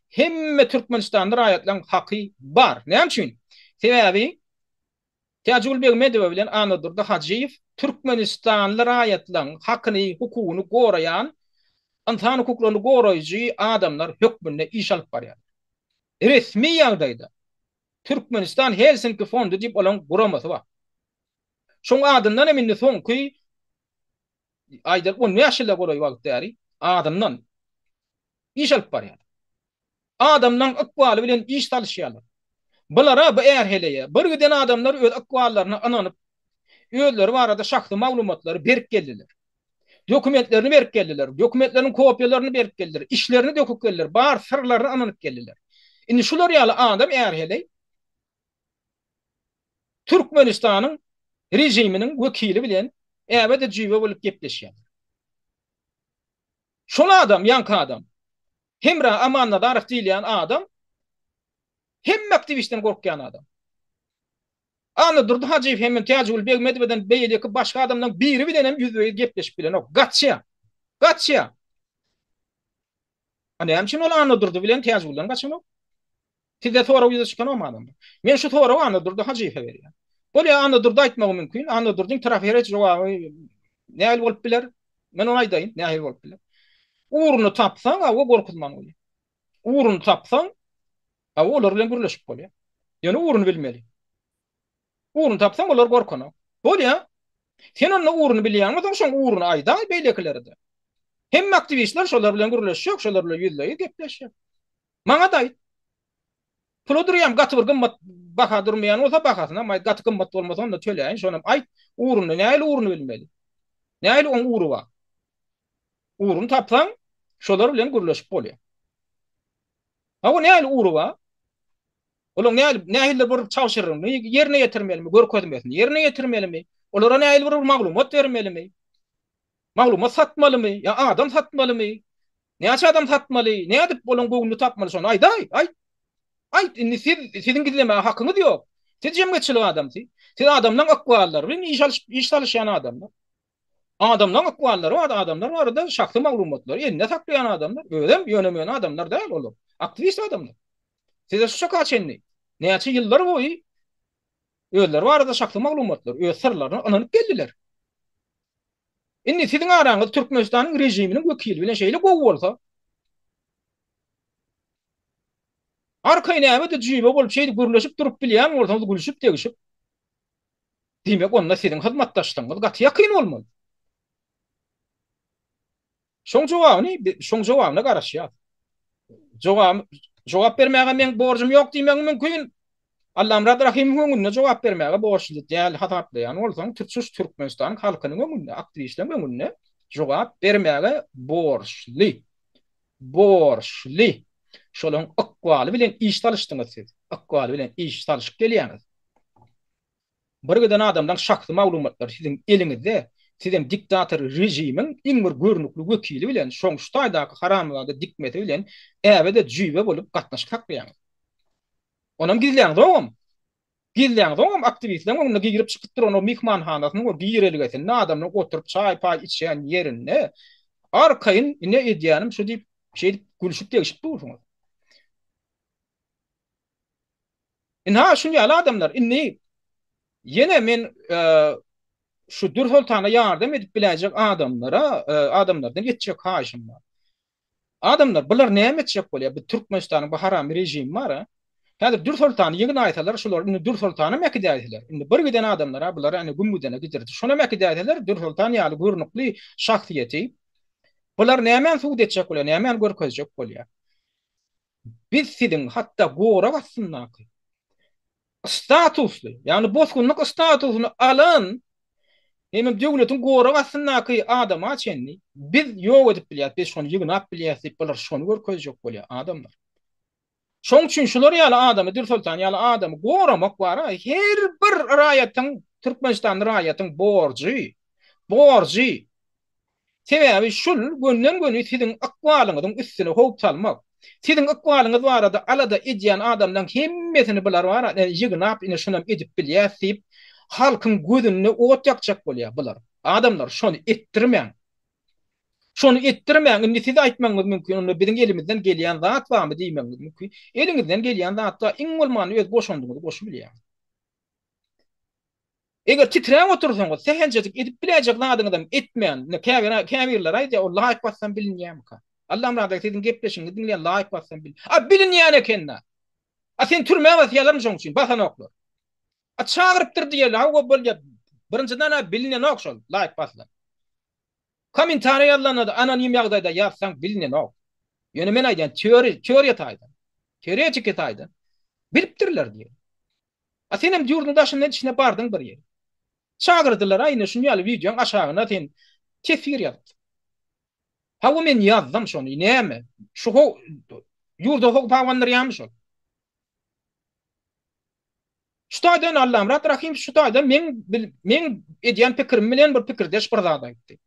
Hemme türkmenistanly raýatlaryň haky bar. Näme üçin? Sebäbi Täjigül Begmedowa bilen Annadurdy Hajyýew türkmenistanly raýatlaryň hakyny, hukugyny goraýan, ynsan hukuklaryny goraýjy adamlar hökmünde iş alyp barýarlar. Resmi ýagdaýda Türkmenistan Helsinki fondy diýip olaň guramasy bar. Şoň adyndan hem indi soňky aýdaly 15 ýyla golaý wagt bäri adyndan iş alyp barýarlar. Adamlaň ykbaly bilen iş salyşýarlar. Bulara bu är-heleýe bir giden adamlar öz ykballaryna ynanyp, özleri barada şahsy maglumatlary berip geldiler. Dokumentlerini berip geldiler. Dokumentleriniň kopiýalaryny berip geldiler. Işlerini döküp geldiler. Bar syrlaryny ynanyp geldiler. Indi şular ýaly adam är-heleý Türkmenistanyň režiminiň wekili bilen äbe-de jüýbe bolup gepleşýärler. Şol adam, ýaňky adam, Hemra Amannazarow diýilýän adam hemme aktiwistden gorkýan adam. Annadurdy Hajyýew hemem Täjigül Begmedowadan beýleki başga adamlaryň biri bilen hem ýüzbe-ýüz gepleşip bilenok. Gaçýar. Gaçýar. A näme üçin ol Annadurdy bilen Täjigülden gaçanok? Sizde sorag ýüze çykanokmy adamlar? Men şu soragy Annadurdy Hajyýewe berýän. Bolýar Annadurdy aýtmagy mümkin. Annadurdyň traferet jogaby nähili bolup biler? Men ony aýdaýyn, nähili bolup biler. Ugruny tapsaň, hawa gorkuzman bolýar. Ugruny tapsaň, Hawa, olar bilen gürleşip bolýar. Ýöne ugruny bilmeli. Ugruny tapsaň, olar gorkanok. Bolýar. Sen onda ugruny bilýän bolsaň, şoň ugruny aýdaý beýlekilere-de. Hemme aktiwistler şolar bilen gürleşjek, şolar bilen ýüzbe-ýüz gepleşjek. Maňa-da aýt. Pula durýam, gaty bir gymmat baha durmaýan bolsa, bahasynam aýt, gaty gymmat bolmasa, onda töläýin, şonam aýt. Ugruny, nähili ugruny bilmeli? Nähili oň ugry bar? Ugruny tapsaň, şolar bilen gürleşip bolýar. Hawa, nähili ugry bar? Olaň nähili, nähilidir bir çabşyrygyny ýerine ýetirmelimi, görkezmesini ýerine ýetirmelimi? Olara nähili bir maglumat bermelimi? Maglumat satmalymy ýa adam satmalymy? Näçe adam satmaly? Nädip olaň göwnüni tapmaly şony aýdaý, aýt. Aýt, indi siz, siziň gizlemäge hakyňyz ýok. Siz jemgyýetçilik adamsy. Siz adamlaň ykballary bilen iş alyşyp, iş salyşýan adamlar. Adamlaň ykballary barada, adamlar barada şahsy maglumatlary elinde saklaýan adamlar, özem ýöne-möne adamlar däl olar. Aktiwist adamlar. Size şu çaka çenli näçe ýyllar boýy özleri barada şahsy maglumatlary, öz syrlaryny ynanyp geldiler. Indi siziň araňyz Türkmenistanyň režiminiň wekili bilen şeýle gowy bolsa, arkaýyn äbe-de jüýbe bolup şeýdip gürleşip durup bilýän bolsaňyz, gülşüp-degişip, Diýmek, onda siziň hyzmatdaşlygyňyz gaty ýakyn bolmaly. Şoň jogabyny, şoň jogabyna garaşýas. Jogap, jogap bermäge meň borjum ýok diýmegiň mümkin. Allamyrat Rahymyň öňünde jogap bermäge borçly däl hasaplaýan bolsaň, tutuş Türkmenistanyň halkynyň öňünde, aktiwistleriň öňünde jogap bermäge borçly. Borçly. Şolaryň ykbaly bilen iş salyşdyňyz siz. Ykbaly bilen iş salyşyp gelýäňiz. Bir giden adamlaň şahsy maglumatlary siziň eliňizde, sizem diktator režimiň iň bir görnükli wekili bilen şoň şu taýdaky haramzada dikmesi bilen äbe-de jüýbe bolup gatnaşyk saklaýaňyz. Onam gizläňzogam. Gizläňzogam aktiwistleriň öňünde girip çykyp duran o myhmanhanasynyň o girelgesinde adamlaryň oturyp çaý-paý içýän ýerinde arkaýyn ine edýänim şu diýip şeýdip gülşüp-degşip dursuňyz. Ynha şun ýaly adamlar indi. Ýene men şu Dürsoltana ýardam edip biläýjek adamlara, adamlardan etjek haýyşym bar. Adamlar, bular näme etjek bolýar? Bu Türkmenistanyň bu haramy režimi bar-a. Häzir Dürsoltany ýygnaýsalar, şular indi Dürsoltanam äkidäýseler, indi bir giden adamlar-a bular indi güm gidene gidirdi. Şonam äkidäýseler, Dürsoltan ýaly görnükli şahsyýeti bular nämäni subut etjek bolýar, nämäni görkezjek bolýar? Biz siziň hatda gorag astyndaky statusly, ýagny bosgunlyk statusyny alan hemem döwletiň gorag astyndaky adama çenli biz ýok edip bilýäris, biz şony ýygnap bilýäris diýip bular şony görkezjek bolýar adamlar. Şoň üçin şular ýaly adamy Dürsoltan ýaly adamy goramak bara her bir raýatyň Türkmenistanly raýatyň borjy. Borjy. Sebäbi şul gönden-göni siziň ykbalyňyzyň üstüne howp salmak. Siziň ykbalyňyz barada alada edýän adamlaň hemmesini bular bar ine ýygnap ine şunam edip bilýäs diýip halkyň gözünde ot ýakjak bolýar bular. Adamlar şony etdirmäň. Şony etdirmäň indi siz aýtmagyňyz mümkin onda biziň elimizden gelýän zat barmy diýmegiňiz mümkin. Eliňizden gelýän zat bar iň bolmanda öz goşandyňyzy goşubilýäňiz. Eger titräp otursaňyz, sähelçejik edip biläýjek zadyňyzam etmän, indi käbir käbirleri aýdýar, ol laýk bassam bilinýärmika? Allamyrat aga siziň gepleşigiňizi diňleýän laýk bassam bil. A bilinýän ekeni. A seni türmä basýarlarmy şoň üçin? Basanoklar. A çagyrypdyr diýeli, hawa bolýar. Birinjiden-ä bilinenok şol laýk basylan. Kommentariýa ýazylanda-da anonim ýagdaýda ýazsaň bilinenok. Ýöne men aýdýan teoriýa teoriýa taýdan, teoretiki taýdan bilipdirler diýeli. A senem ýurduň daşyndan içine bardyň bir ýere. Çagyrdylar a ine şuny ýaly wideoň aşagyna sen teswir ýazypsyň. Hawa men ýazdym şony näme? Şu ho ýurda howp abandyrýarmy şol? Şu taýdan Allamyrat Rahymow şu taýdan meň meň edýän pikirim bilen bir pikirdeş bir zat aýtdy.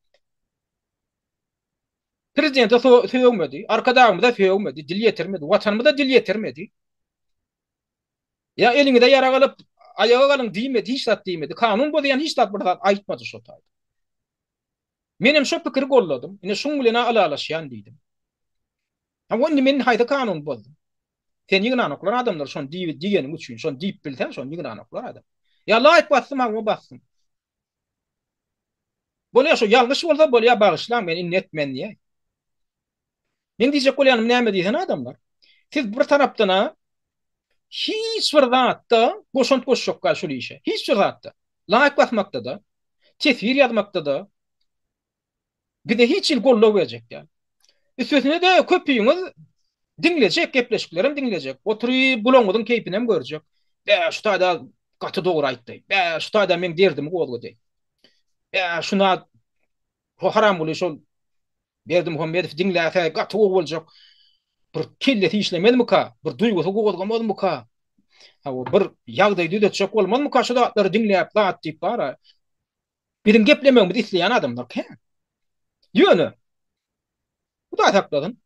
Prezidente sögmedi, Arkadagymyza sögmedi, dil ýetirmedi, Watanymyza dil ýetirmedi. Ýa eliňize ýarag alyp, aýaga galyň diýmedi, hiç zat diýmedi. Kanun bozýan hiç zat bir zat aýtmady şo taýda. Menem şo pikiri golladym. Ine şuň bilen-ä ylalaşýan diýdim. Hawa indi men haýsy kanuny bozdum? Seni ýygnanoklar adamlar şony diýip diýeniň üçin, şony diýip bilseň şony ýygnanoklar adam. Ýa laýk basdym, hawa basdym. Bolýa şo ýalňyş bolsa bolýa bagyşlaň men indi etmen diýäý. Meň diýjek bolýanym näme diýsene adamlar. Siz bir tarapdana hiç bir zatda goşant goşjak däl şul işe. Hiç bir zatda. Laýk basmakda-da, teswir ýazmakda-da bize hiç hili goldaw berjek däl. Üstesine-de köpüňiz diňlejek, gepleşiklerem diňlejek. Oturyp gulagyňyzyň keýpinem görjek. Bä, şu taýda gaty dogry aýtdy. Bä, şu taýda meň derdimi gozgady. Bä, şuna Haramguly şol Berdimuhamedow diňläse gaty gowy boljak. Bir kellesi işlemezmika? Bir duýgusy gozgamazmyka? Hawa, bir ýagdaý düzetjek bolmazmyka şu zatlary diňläp zat diýip bar-a. Biziň geplemegimizi isleýän adamlar kän. Ýöne Hudaý saklasyn.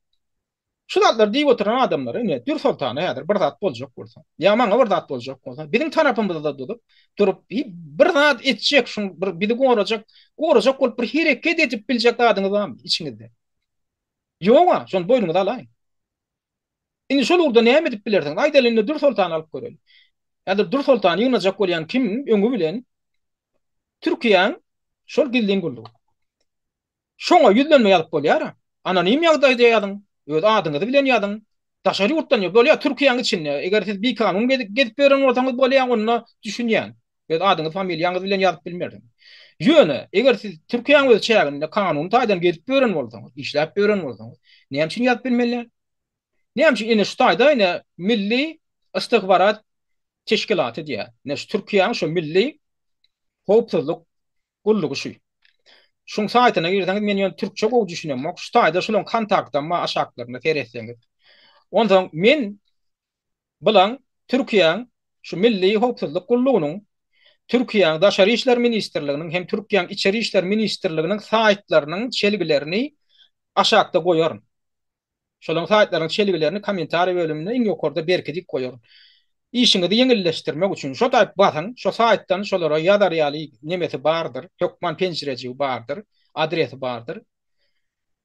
Şu zatlary diýip oturan adamlara ine Dürsoltana häzir bir zat boljak bolsa, ýa maňa bir zat boljak bolsa, biziň tarapymyzda durup, durup bir zat etjek, şuň bir bizi gorajak, gorajak bolup bir hereket edip biljek zadyňyz barmy içiňizde? Ýog-a, şony boýnuňyza alaýyň. Indi şol ugurda näme edip bilersiňiz? Aýdaly indi Dürsoltany alyp göreli. Häzir Dürsoltany ýygnajak bolýan kim? Öňi bilen Türkiýäň şol gizlin gullugy. Şoňa ýüzlenme ýazyp bolýar-a. Anonim ýagdaýda ýazyň, öz adyňyzy bilen ýazyň. Daşary ýurtdan ýa bolýar Türkiýäň içinde. Eger siz bikanun gezip ýören bolsaňyz bolýar, onda düşünýän. Öz adyňyz, familiýaňyz bilen ýazyp bilmersiňiz. Ýöne, eger siz Türkiýäň öz çäginde kanuny taýdan gezip ýören bolsaňyz, işläp ýören bolsaňyz, näme üçin ýazyp bilmeli däl? Näme üçin ine şu taýda ine Milli istihbarat teşkilaty diýýär. Ine şu Türkiýäň şu milli howpsuzlyk Gullugy şu. Şuň saýtyna girseňiz men ýöne türkçe gowy düşünemok. Şu taýda şulaň kontaktam bar aşaklarynda seretseňiz. Onsoň men bulaň Türkiýäň şu Milli howpsuzlyk gullugynyň, Türkiýäň Daşary işler ministrliginiň hem Türkiýäň Içeri işler ministrliginiň saýtlarynyň çelgilerini aşakda goýaryn. Şolaryň saýtlarynyň çelgilerini kommentariý bölüminde iň ýokarda berkidip goýaryn. Işiňizi ýeňilleşdirmek üçin şo taýp basyň, şo saýtdan şolara ýazar ýaly nemesi bardyr, hökman penjirejigi bardyr, adresi bardyr.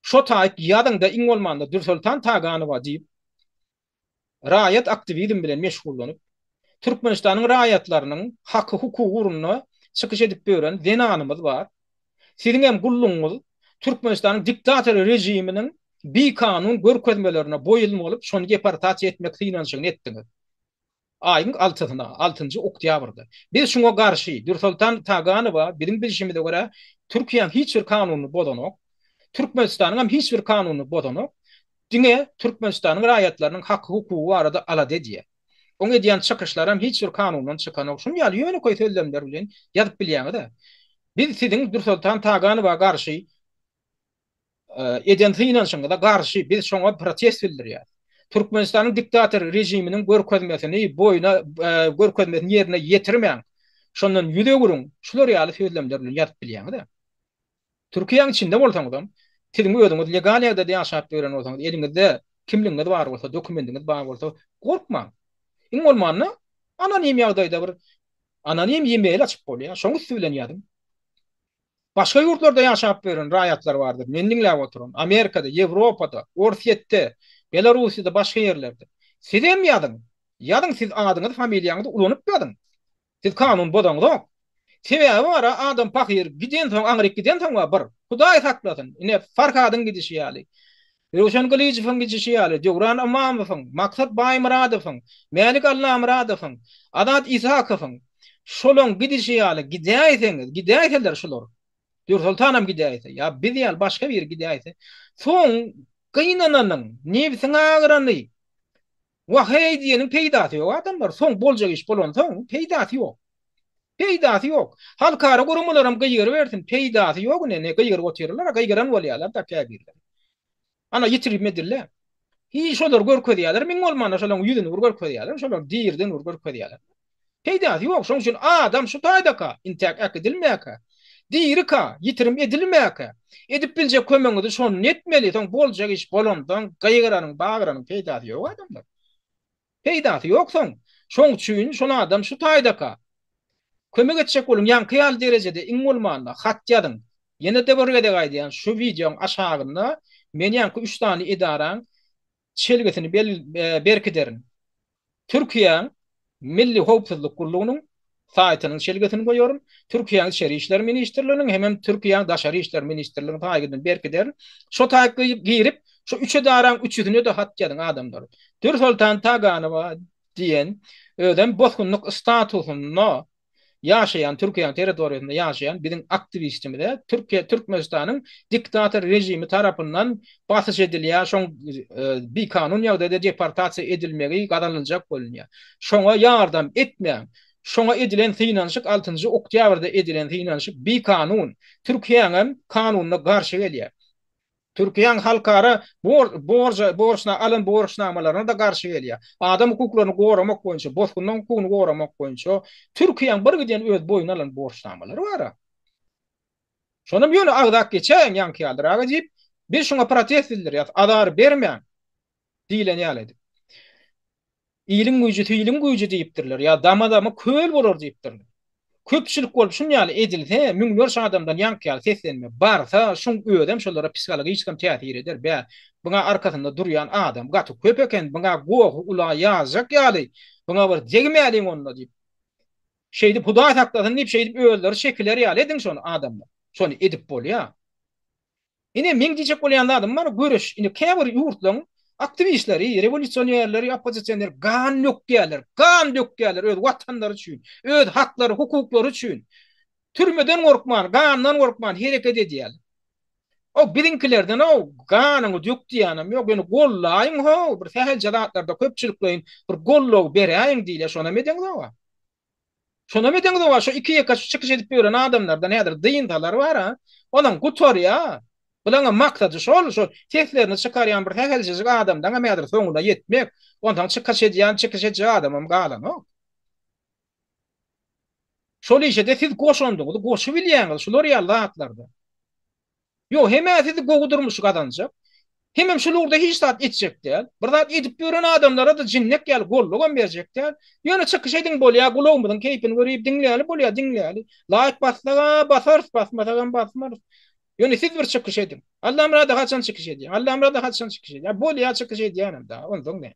Şo taýp ýazyňda iň bolmanda Dürsoltan Taganowa diýip raýat aktiwizm bilen meşgullanyp, Türkmenistanyň raýatlarynyň haky-hukugy ugrunda çykyş edip ýören zenanymyz bar. Siziň hem gullugyňyz Türkmenistanyň diktator režiminiň bikanun görkezmelerine boýun bolup, şony deportasiýa etmek synanyşygyny etdiňiz. Aýyň altysyna, altynjy oktýabrda. Biz şuňa garşy. Dürsoltan Taganowa biziň bilşimize görä Türkiýäň hiç bir kanunyny bozanok. Türkmenistanyň hem hiç bir kanunyny bozanok. Diňe Türkmenistanyň raýatlarynyň haky-hukugy barada alada edýär. Oň edýän çykyşlaram hiç bir kanundan çykanok. Şuny ýaly ýönekeý sözlemler bilen ýazyp bilýäňiz-ä. Biz siziň Dürsoltan Taganowa garşy eden synanyşyňyza garşy biz şoňa protest bildirýäris. Türkmenistanyň diktator režiminiň görkezmesini boýuna görkezmesini ýerine ýetirmäň. Şondan ýüz öwrüň. Şular ýaly sözlemler bilen ýazyp bilýäňiz-ä. Türkiýäň içinde bolsaňyzam, siziň özüňiz legal ýagdaýda ýaşap ýören bolsaňyz, eliňizde kimligiňiz bar bolsa, dokumendiňiz bar bolsa, gorkmaň. Iň bolmanda anonim ýagdaýda bir anonim e-mail açyp bolýar. Şoň üsti bilen ýazyň. Başga ýurtlarda ýaşap ýören raýatlar bardyr, meni diňläp oturan, Amerikada, Ýewropada, Orsýetde, Belarussiýada, başga ýerlerde. Sizem ýazyň. Ýazyň, siz adyňyzy, familiýaňyzy ulanyp ýazyň. Siz kanun bozaňzok. Sebäbi bar-a, adam pahyr gidensoň, aňryk gidensoň-a bir, Hudaý saklasyn, ine, Farhadyň gidişi ýaly, Röwşen Gylyjowyň gidişi ýaly, Döwran Ymamowyň, Maksat Baýmyradowyň, Mälik Allamyradowyň, Azat Isakowyň, şolaň gidişi ýaly gidäýseňiz, gidäýseler şular, Dürsoltanam gidäýse, ýa biz ýaly başga biri gidäýse, soň gynananyň, nebsiň agyrany, wah-eý diýeniň peýdasy ýok adamlar, soň boljak iş bolansoň peýdasy ýok. Peýdasy ýok. Halkara guramalaram gygyrybersin, peýdasy ýok ine, ne gygyryp otyrlar-a, gygyran bolýarlar-da käbirleri. Ana ýitirim edildi. Hiç şolary görkezýärler, iň bolmanda şolaryň ýüzüni bir görkezýärler, şolary diriden bir görkezýärler. Peýdasy ýok, şonuň üçin adam şu taýdaka, intäk äkidilmäkä, dirika, ýitirim edilmäkä, edip biljek kömegiňizi şonda etmeli, soň boljak iş bolansoň gygyranyň, bagyranyň peýdasy ýok adamlar. Peýdasy ýok soň. Şoň üçin şol adam şu taýdaka. Kömek etjek boluň ýaňky ýaly derejede iň bolmanda hat ýazyň. Ýene-de bir gezek aýdýan şu wideoň aşagynda men ýaňky üç sany edaraň çelgisini berkiderin. Türkiýäň Milli howpsuzlyk gullugynyň saýtynyň çelgisini goýaryn, Türkiýäň Içeri işler ministrliginiň hemem Türkiýäň Daşary işler ministrliginiň saýgydyny berkiderin. Şo taýy girip, şo üç edaraň üçüsine-de hat ýazyň adamlar. Dürsoltan Taganowa diýen, özem bosgunlyk statusynda ýaşaýan, Türkiýäň territoriýasynda ýaşaýan biziň aktiwistimize Türkiýe, Türkmenistanyň diktator režimi tarapyndan basyş edilýär, şoň bikanun ýagdaýda deportasiýa edilmegi gazanyljak bolunýar. Şoňa ýardam etmäň. Şoňa edilen synanyşyk altynjy oktýabrda edilen synanyşyk bikanun. Türkiýäňem kanunyna garşy gelýär. Türkiýäň halkara borja borçna alan borçnamalaryna-da garşy gelýär. Adam hukuklaryny goramak boýunça, bosgunlaryň hukugyny goramak boýunça Türkiýäň bir giden öz boýnuna alan borçnamalary bar-a. Şonam ýöne agzap geçäýiň ýaňky ýalyraga diýip, biz şuňa protest bildirýäs, azar bermäň diýlen ýaly edip. Iliň güýji siliň güýji diýipdirler, ýa dama-dama köl bolar diýipdirler. Köpçülik bolup şun ýaly edilse, müňlerçe adamdan ýaňky ýaly seslenme barsa, şuň özem şolara psihologiçkam täsir eder, bä, buňa arkasynda durýan adam gaty köp eken, buňa gohy ula ýazjak ýaly, buňa bir degmäliň onda diýip. Şeýdip Hudaý saklasyn diýip şeýdip özleri çekiler ýaly ediň şony adamlar. Şony edip bolýar. Ine meň diýjek bolýan zadym bar göreş ine käbir ýurtlaryň aktiwistleri, rewolýusionerleri, oppozisioner gan dökýärler, gan dökýärler öz watanlary üçin, öz haklary, hukuklary üçin. Türmeden gorkman, gandan gorkman hereket edýärler. O biziňkilerden o ganyňy dök diýýänem ýok, ýöne gollaýyň how, bir sähelçe zatlarda köpçülikleýin bir goldaw beräýiň diýilýär, şonam edeňzog-a. Şonam edeňzog-a, şo iki-ýeke şu çykyş edip ýören adamlardan häzir dynsalar bar-a, onam gutarýa. Bulaňam maksady şol, şo seslerini çykarýan bir sähelçejik adamdaňam häzir soňuna ýetmek, onsoň çykyş edýän, çykyş etjek adamam galanok. Şol işe-de siz goşandyňyzy goşubilýäňiz şular ýaly zatlarda. Ýok, hem-ä siz gowy durmuşy gazanjak, hemem şul ugurda hiç zat etjek däl. Bir zat edip ýören adamlara-da jinnek ýaly gollugam berjek däl. Ýöne çykyş ediň bolýa, gulagymyzyň keýpini görüp diňläli bolýa, diňläli. Laýk bassaga basarys, basmasagam basmarys. Ýöne siz bir çykyş ediň. Allamyrada haçan çykyş edýäň? Allamyrada haçan çykyş edýäň? Bolýa çykyş edýänem da, onsoň näme?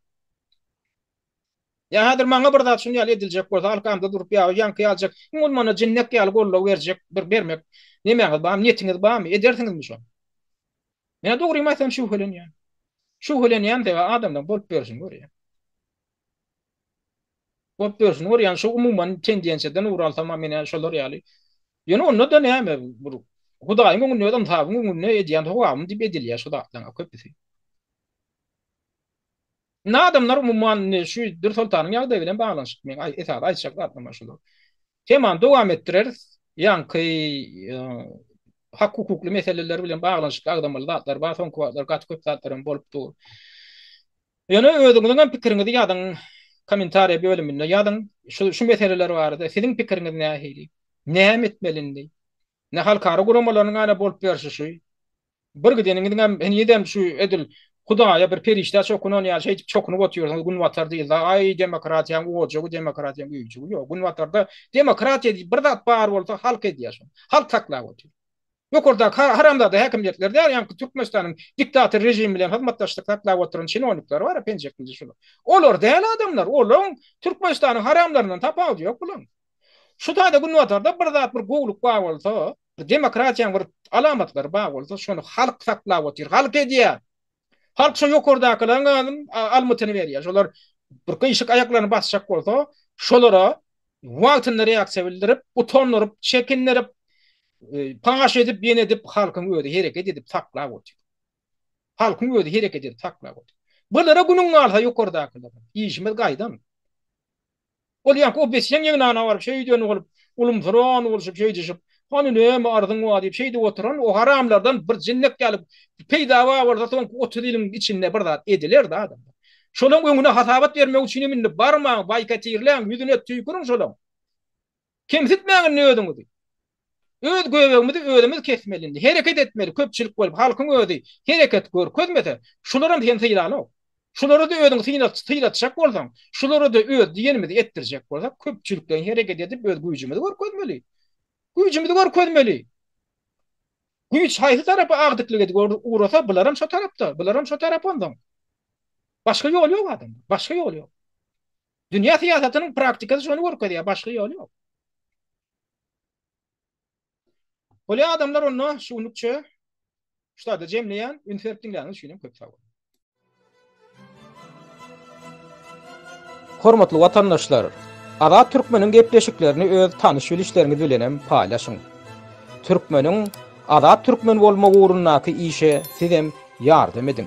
Ýa häzir maňa bir zat şuny ýaly ediljek bolsa, arkamda durup ýa ýaňky ýaljak, iň bolmanda jinnek ýaly goldaw berjek bir bermek nemäňiz barmy, niýetiňiz barmy, edersiňizmi şony? Men dogrymy aýtsam şübhelenýän. Şübhelenýän sebäbi adamlaryň bolup ýörşüni görýän. Bolup ýörşüni görýän, şu umuman tendensiýadan ugur alsam men şolar ýaly. Ýöne onda-da näme bir Hudaýyň öňünde öz ynsabyň öňünde edýän sogabym diýip edilýär şu zatlaryň köpüsi. Indi adamlar umuman indi şu Dürsoltanyň ýagdaýy bilen baglanyşykly meň esasy aýtjak zatlarym şular. Temany dowam etdireris. Ýaňky e, hak-hukukly meseleler bilen baglanyşykly agzamaly zatlar bar. Soňky wagtlar gaty köp zatlar hem bolup dur. Ýöne özüňiziň hem pikiriňizi ýazyň kommentariýa bölüminde ýazyň. Şu şu meseleler barada siziň pikiriňiz nähili? Näme etmeli indi? Ne halkara guramalarynyň ana bolup berşi şu. Bir gideniňiziňem henizem şu edil Hudaýa bir perişdä çokunan ýaly şeýdip çokunyp otyrsyňyz günbatar diýilse aý demokratiýaň ojagy demokratiýaň öýjügi ýok günbatarda demokratiýa diýip bir zat bar bolsa halk edýär şony halk saklap otyr ýokardaky haramzada häkimiýetler däl ýaňky Türkmenistanyň diktator režimi bilen hyzmatdaşlyk saklap oturan çinownikler bar penjeklije şular olar däl adamlar olaryň Türkmenistanyň haramlaryndan tapawudy ýok bularyň şu taýda günbatarda bir zat bir gowulyk bar bolsa Demokratiýanyň bir alamatlary bar bolsa, şony halk saklap otyr, halk edýär. Halk şo ýokardakylaryň almytyny berýär. Şolar bir gyşyk aýaklaryny basjak bolsa, şolara wagtynda reaksiýa bildirip, utandyryp, çekindirip, e, paş edip, ýene edip halkyň özi hereket edip saklap otyr. Halkyň özi hereket edip saklap otyr. Bulara günüň galsa ýokardakylara, işimiz gaýdan. Ol ýaňky OBSE-niň ýygnagyna baryp şeýden bolup, ulumsyran bolşup şeýdişip, hany näme arzyň bar diýip şeýdip oturan o haramlardan bir jinnek ýaly peýda bar bolsa soňky 30 ýylyň içinde bir zat edilerdi adamlar. Şolaň öňüne hasabat bermek üçin hem indi barmaň, baýkotirläň, ýüzüne tüýküriň şolaň. Kemsitmäň indi özüňizi. Öz göbegimizi özümiz kesmeli indi. Hereket etmeli köpçülik bolup halkyň özi hereket görkezmese şularam seni sylanok. Şulara-da özüňi sylatjak bolsaň, şulara-da öz diýenimizi etdirjek bolsak köpçülikleýin hereket edip öz güýjümizi görkezmeli. Güýjümizi görkezmeli. Güýç haýsy tarapa agdyklyk edip ugrasa bularam şo tarapda, bularam şo tarap onsoň. Başga ýol ýok adamlar. Başga ýol ýok. Dünýä syýasatynyň praktikasy şony görkezýär, başga ýol ýok. Bolýar adamlar onda şu günlükçe şu taýda jemleýän. Üns berip diňläniňiz üçin hem köp sag boluň. Hormatly watandaşlar! Azat Türkmeniň gepleşiklerini öz tanyş-bilişleriňiz bilen hem paýlaşyň. Türkmeniň Azat Türkmen bolmagy ugrundaky işe sizem ýardam ediň.